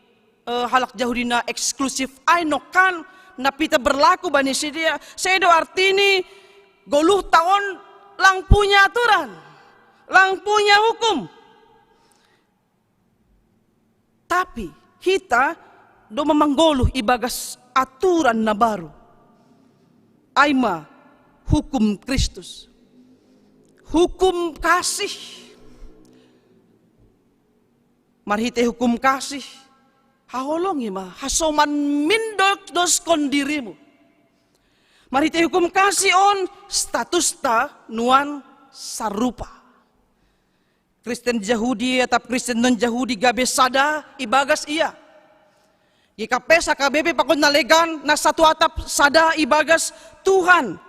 eh, halak Jahudi na eksklusif ai nongkan na pitah berlaku bani sidea, sedo artini goluhta on lang punya aturan, lang punya hukum. Tapi hita do ma manggoluh i bagas aturan na baru. Ai ma hukum Kristus. Hukum kasih. Marhite hukum kasih, haholongi ma hasoman mindok doskon dirimu. Marhite hukum kasih on statusta nuan sarupa. Kristen Jahudi atap Kristen non-Jahudi gabe sada i bagas ia. G K P S H K B P pakon na legan na satu atap sada i bagas Tuhan.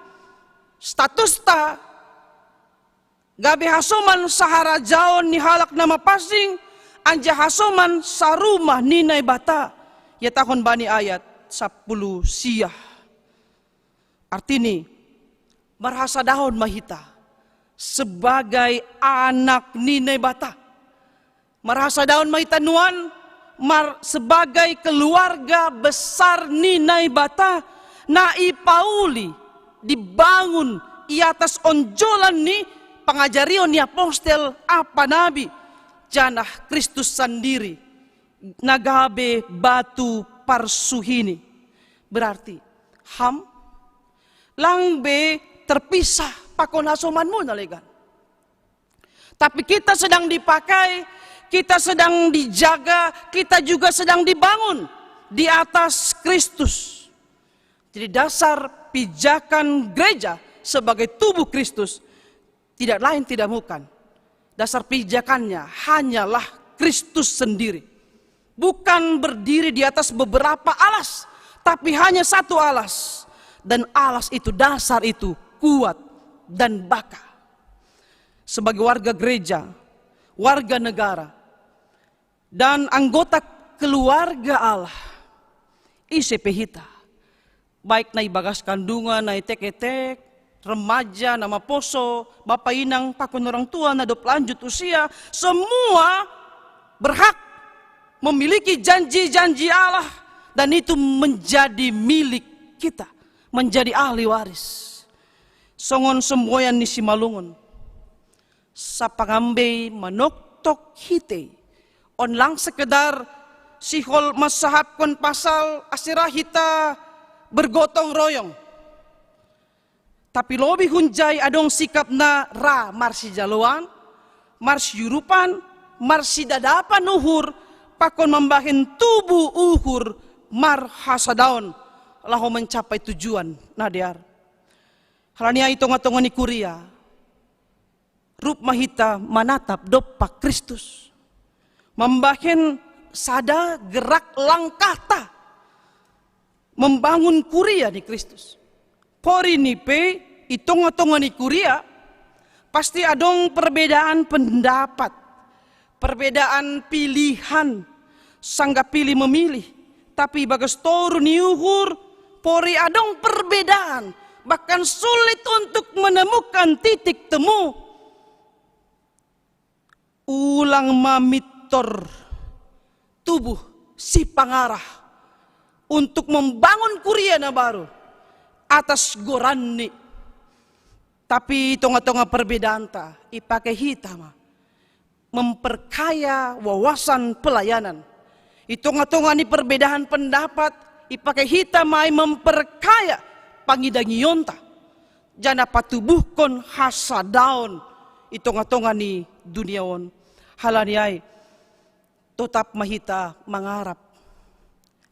Statusta gabe hasoman saharajaon ni halak na mapansing, anjaha hasoman sarumah ni Naibata. Iatahon bani ayat sapuluh sia. Artini, marhasadahon ma hita sebagai anak ni Naibata. Marhasadahon ma hita nuan mar sebagai keluarga besar ni Naibata na ipauli, dibangun i atas onjolan ni pangajarion ni apostel apa nabi, janah Kristus sandiri na gabe batu parsuhini. Berarti ham lang be terpisah pakon hasomanmu na legan. Tapi kita sedang dipakai, kita sedang dijaga, kita juga sedang dibangun di atas Kristus. Jadi dasar pijakan gereja sebagai tubuh Kristus tidak lain tidak bukan. Dasar pijakannya hanyalah Kristus sendiri. Bukan berdiri di atas beberapa alas, tapi hanya satu alas. Dan alas itu, dasar itu kuat dan baka. Sebagai warga gereja, warga negara, dan anggota keluarga Allah, ise pe hita, baik na i bagas kandungan, na i etek-etek, remaja, na maposo, bapa inang, pakon orang tua, na dob lanjut usia, semua berhak memiliki janji-janji Allah, dan itu menjadi milik kita, menjadi ahli waris. Songon semboyan ni simalungun, sapangambei manoktok hite. On lang sekedar sihol mansahapkon pasal ase ra hita bergotong royong. Tapi lobi hunjai adong sikap na ra marsijaloan, marsiurupan, marsidadapan uhur, pakon mambahen tubuh uhur marhasadaon laho mancapai tujuan na dear. Halani ai i tonga-tonga ni kuria, rup ma hita manatap dompak Kristus, mambahen sada gerak langkahta membangun kuria ni Kristus. Porini pe i tonga-tonga ni kuria, pasti adong perbedaan pendapat, perbedaan pilihan, sanggah pilih memilih. Tapi bagas toru ni uhur, pori adong perbedaan, bahkan sulit untuk menemukan titik temu. Ulang mamittor tubuh si pangarah untuk membangun kuria na baru atas goranni. Tapi tonga-tonga perbedaanta, ipake hita ma memperkaya wawasan pelayanan. I tonga-tonga ni perbedaan pendapat, ipake hita ma i memperkaya pangidangionta, janah patubuhkon hasadaon i tonga-tonga ni dunia on. Halani ai, totap ma hita mangarap.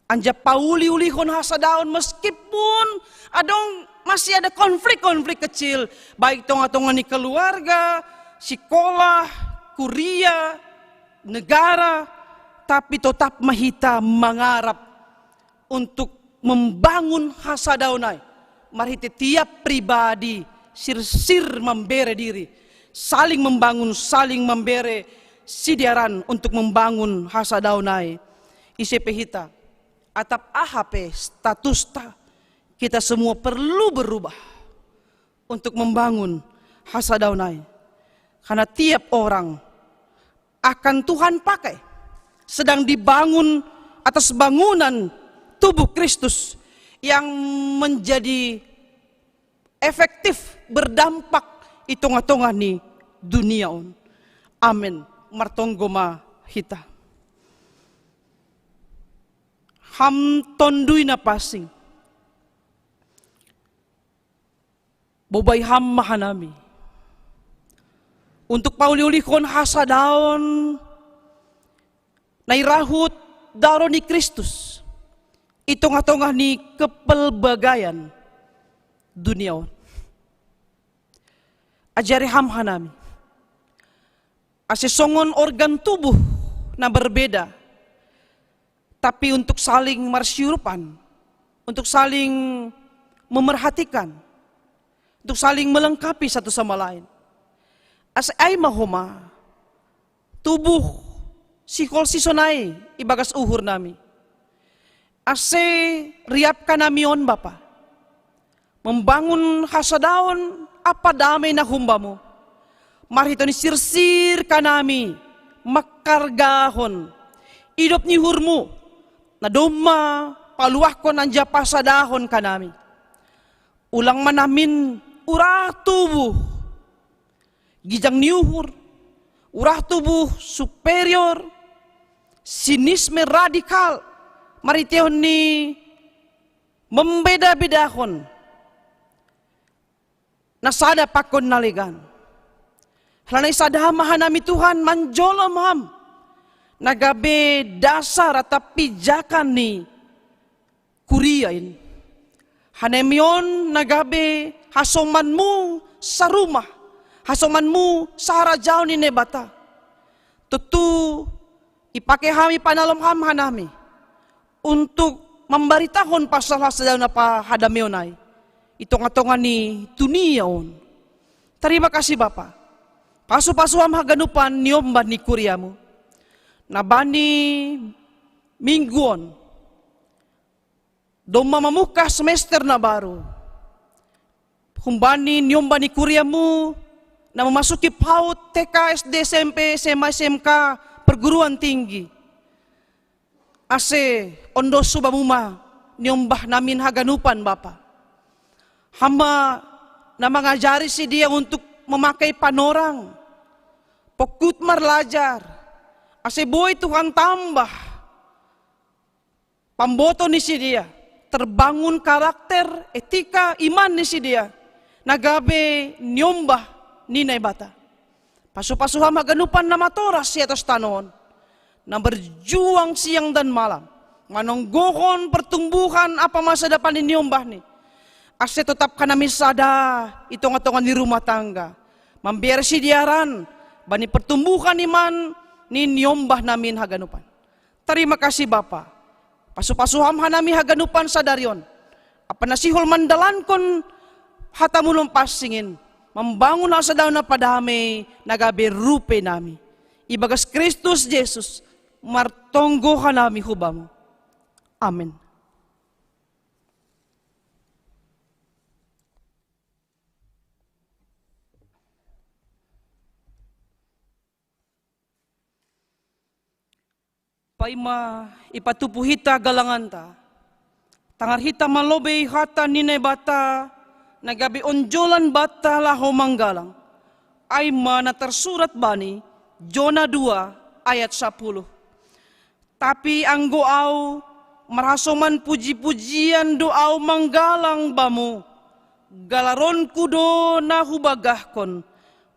Anjaha pauli-ulihon hasadaon meskipun adong, masih ada konflik-konflik kecil, baik tonga-tonga ni keluarga, sikolah, kuria, negara, tapi totap ma hita mangarap untuk membangun hasadaon ai. Marhite tiap pribadi sirsir mambere diri, saling membangun, saling mambere sidearan untuk membangun hasadaon ai. Ise pe hita, atap aha pe statusta, kita semua perlu berubah untuk membangun hasadaon ai. Karena tiap orang akan Tuhan pakai, sedang dibangun atas bangunan tubuh Kristus yang menjadi efektif, berdampak i tonga-tonga ni dunia on. Amen. Martonggo ma hita. Ham Tonduy Na Pansing, bobai Ham ma hanami untuk pauli-ulihon hasadaon na irahut daroh ni Kristus i tonga-tonga ni kepelbagaian dunia on. Ajari Ham hanami ase songon organ tubuh na berbeda, tapi untuk saling marsiurupan, untuk saling memerhatikan, untuk saling melengkapi satu sama lain. Ase ai ma homa tubuh siholsison ai ibagas uhur nami. Ase riap hanami on, Bapa, membangun hasadaon ampa dame na humbamu. Marhite ni sirsir hanami manghargahon idop ni uhurmu, na domma paluahkon anjaha pasadahon hanami. Ulang ma namin urah tubuh ginjang ni uhur, urah tubuh superior, sinisme radikal, marhitehon ni membeda-bedahon na sada pakon na legan. Halani sada ma hanami Tuhan manjolom Ham, na gabe dasar atap pijakan ni kuria in. Hanami on na gabe hasomanmu sarumah, hasomanmu saharajaon ni Naibata. Tontu ipake Ham, ipanalom Ham hanami untuk mambaritahon pasal hasadaon ampa hadameon ai i tonga-tonga ni dunia on. Tarima kasih, Bapa. Pasu-pasu Ham haganupan ni ombah ni kuriamu, na bani minggu on domma mamungkah semester na baru. Humbani ni ombah ni kuriamu na mamasuki PAUD, TK, SD, SMP, SMA, SMK, perguruan tinggi. Ase ondosu bamu ma ni ombah namin haganupan, Bapa. Ham ma na mangajari sidea untuk memakai panorang, pongkut marlajar, ase boi Tuhan tambah pamboto ni sidea, terbangun karakter, etika, iman ni sidea, na gabe ni ombah ni Naibata. Pasu-pasu Ham haganupan na matoras i atas tano on, na berjuang siang dan malam, manonggohon pertumbuhan apa masa depan ni niombah ni. Ase totap hanami sada i tonga-tonga ni rumah tangga, mamberesi diaran bani pertumbuhan iman ni niombah nami haganupan. Tarima kasih Bapa. Pasu-pasu Ham hanami haganupan sadari on, apa na sihol mandalankon hata-Mu na pansing in, mambangun hasadaon na padamei na gabe rupei nami. Ibagas Kristus Jesus martonggo hanami hu Bamu. Amen. Paima ipatupu hita galanganta, tangar hita ma lobei hata ni Naibata na gabe onjolan banta laho manggalang. Ai ma na tarsurat bani Jona dua ayat sapuluh. Tapi anggo ahu, marhasoman puji-pujian do ahu manggalang Bamu. Galaronku do na hubagahkon,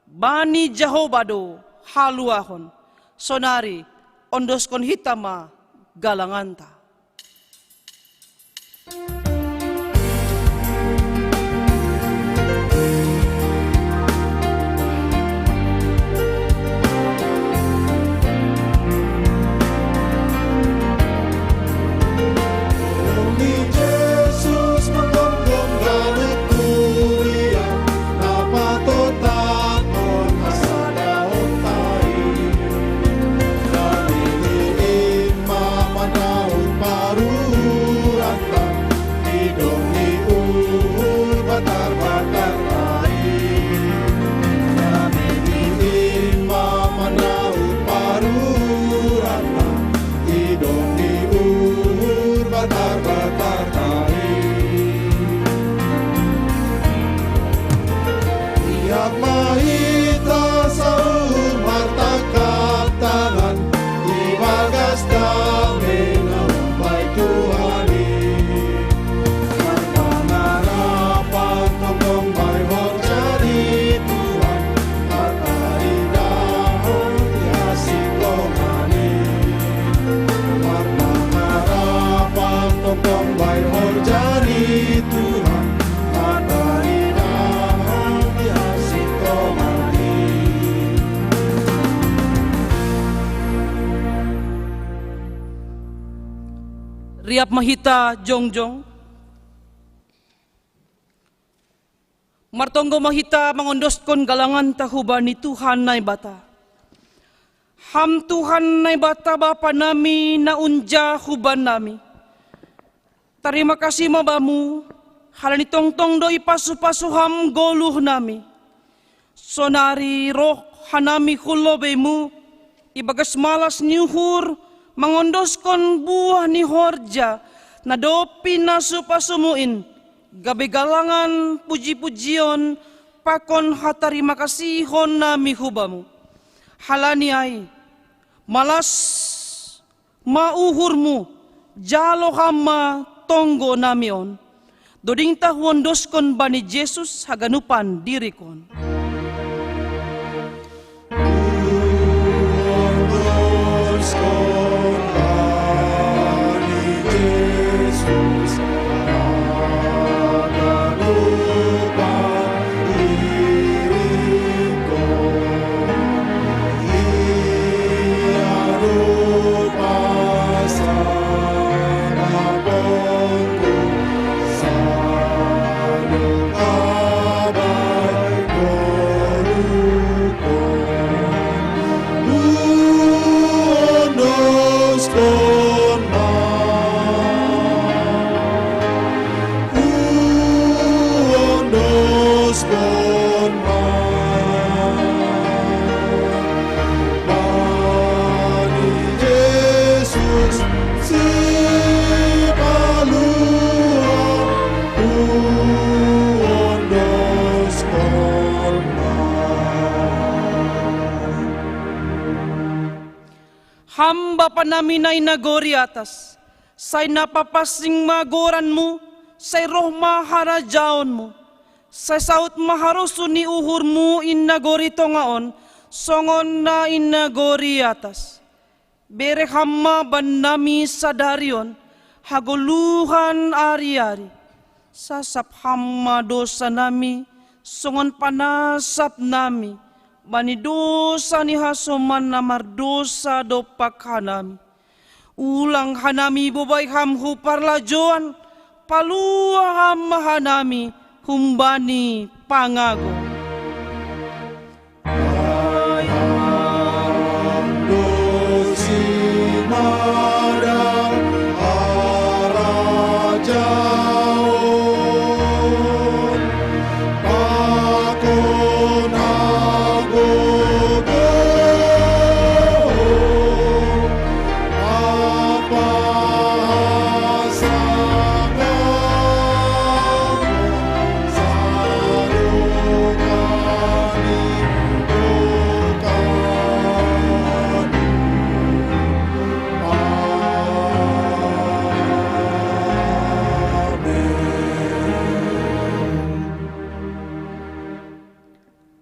bani Jahowa do haluahon. Sonari ondoskon hita ma galanganta. Ibagas damei na umbai Tuhan i, marpangarapan tongtong bai horja ni Tuhan, martaridahon di hasintongan i. Marpangarapan tongtong bai horja ni Tuhan, martaridahon di hasintongan i. Riap ma hita jongjong. Martonggo ma hita mangondoskon galanganta hubani Tuhan Naibata. Ham Tuhan Naibata Bapa nami na unja huban nami. Tarima kasih ma Bamu, halani tongtong do ipasu-pasu Ham goluh nami. Sonari roh hanami hu lobei-Mu, ibagas malas ni uhur, mangondoskon buah ni horja na dob pinasu-pasu-Mu in, gabe galangan puji-pujion pakon hatarima kasihon nami hu Bamu. Halani ai, malas ma uhur-Mu, jalo Ham ma tonggo nami on. Doding ta huondoskon bani Jesus haganupan dirik on. Ham Bapa nami na i nagori atas, sai na papansing ma goran-Mu, sai roh ma harajaon-Mu, sai saut ma harosuh ni uhur-Mu i nagori tonga on, Songon na inna gori atas, bere Ham ma bannami sadari on hagoluhan ari-ari. Sasap Ham ma dosanami, songon panasap nami bani dosa ni hasoman na mardosa dompak hanami. Ulang hanami bobai Ham hu parlajoan, palua Ham ma hanami humbani pangago.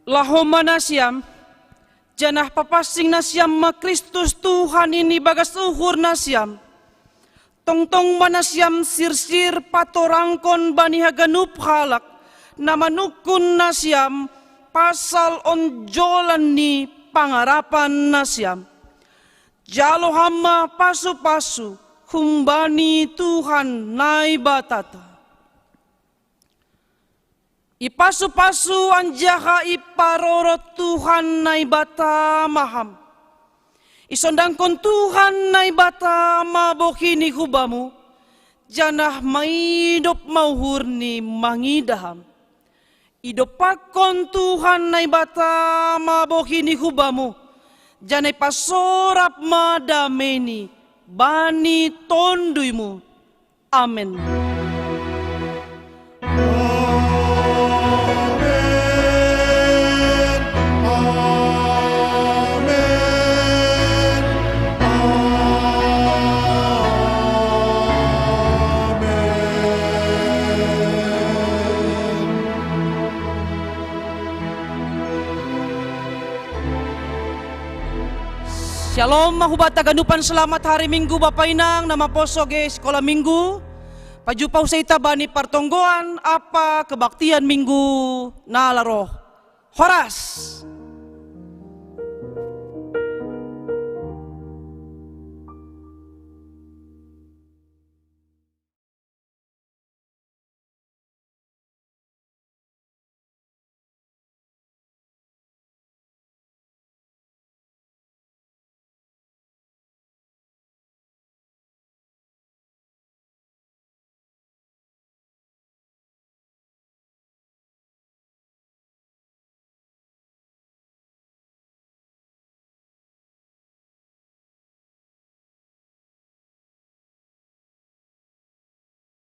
Laho ma nasiam, janah papansing nasiam ma Kristus Tuhan i bagas uhur nasiam. Tongtong ma nasiam sirsir patorangkon bani haganup halak na manungkun nasiam pasal onjolan ni pangarapan nasiam. Jalo Ham ma pasu-pasu humbani Tuhan Naibatata. Ipasu-pasu anjaha iparorot Tuhan Naibata ma Ham. Isondangkon Tuhan Naibata ma bohini hu Bamu, janah maidop ma uhurni mangidah Ham. Idompakkon Tuhan Naibata ma bohini hu Bamu, janah ipasorap ma dameini bani tonduyMu. Amen. Syalom ma hubanta haganupan, selamat hari Minggu Bapa Inang na maposo age sikola Minggu. Pajumpang hita bani partonggoan ampa kebaktian Minggu na laho roh. Horas.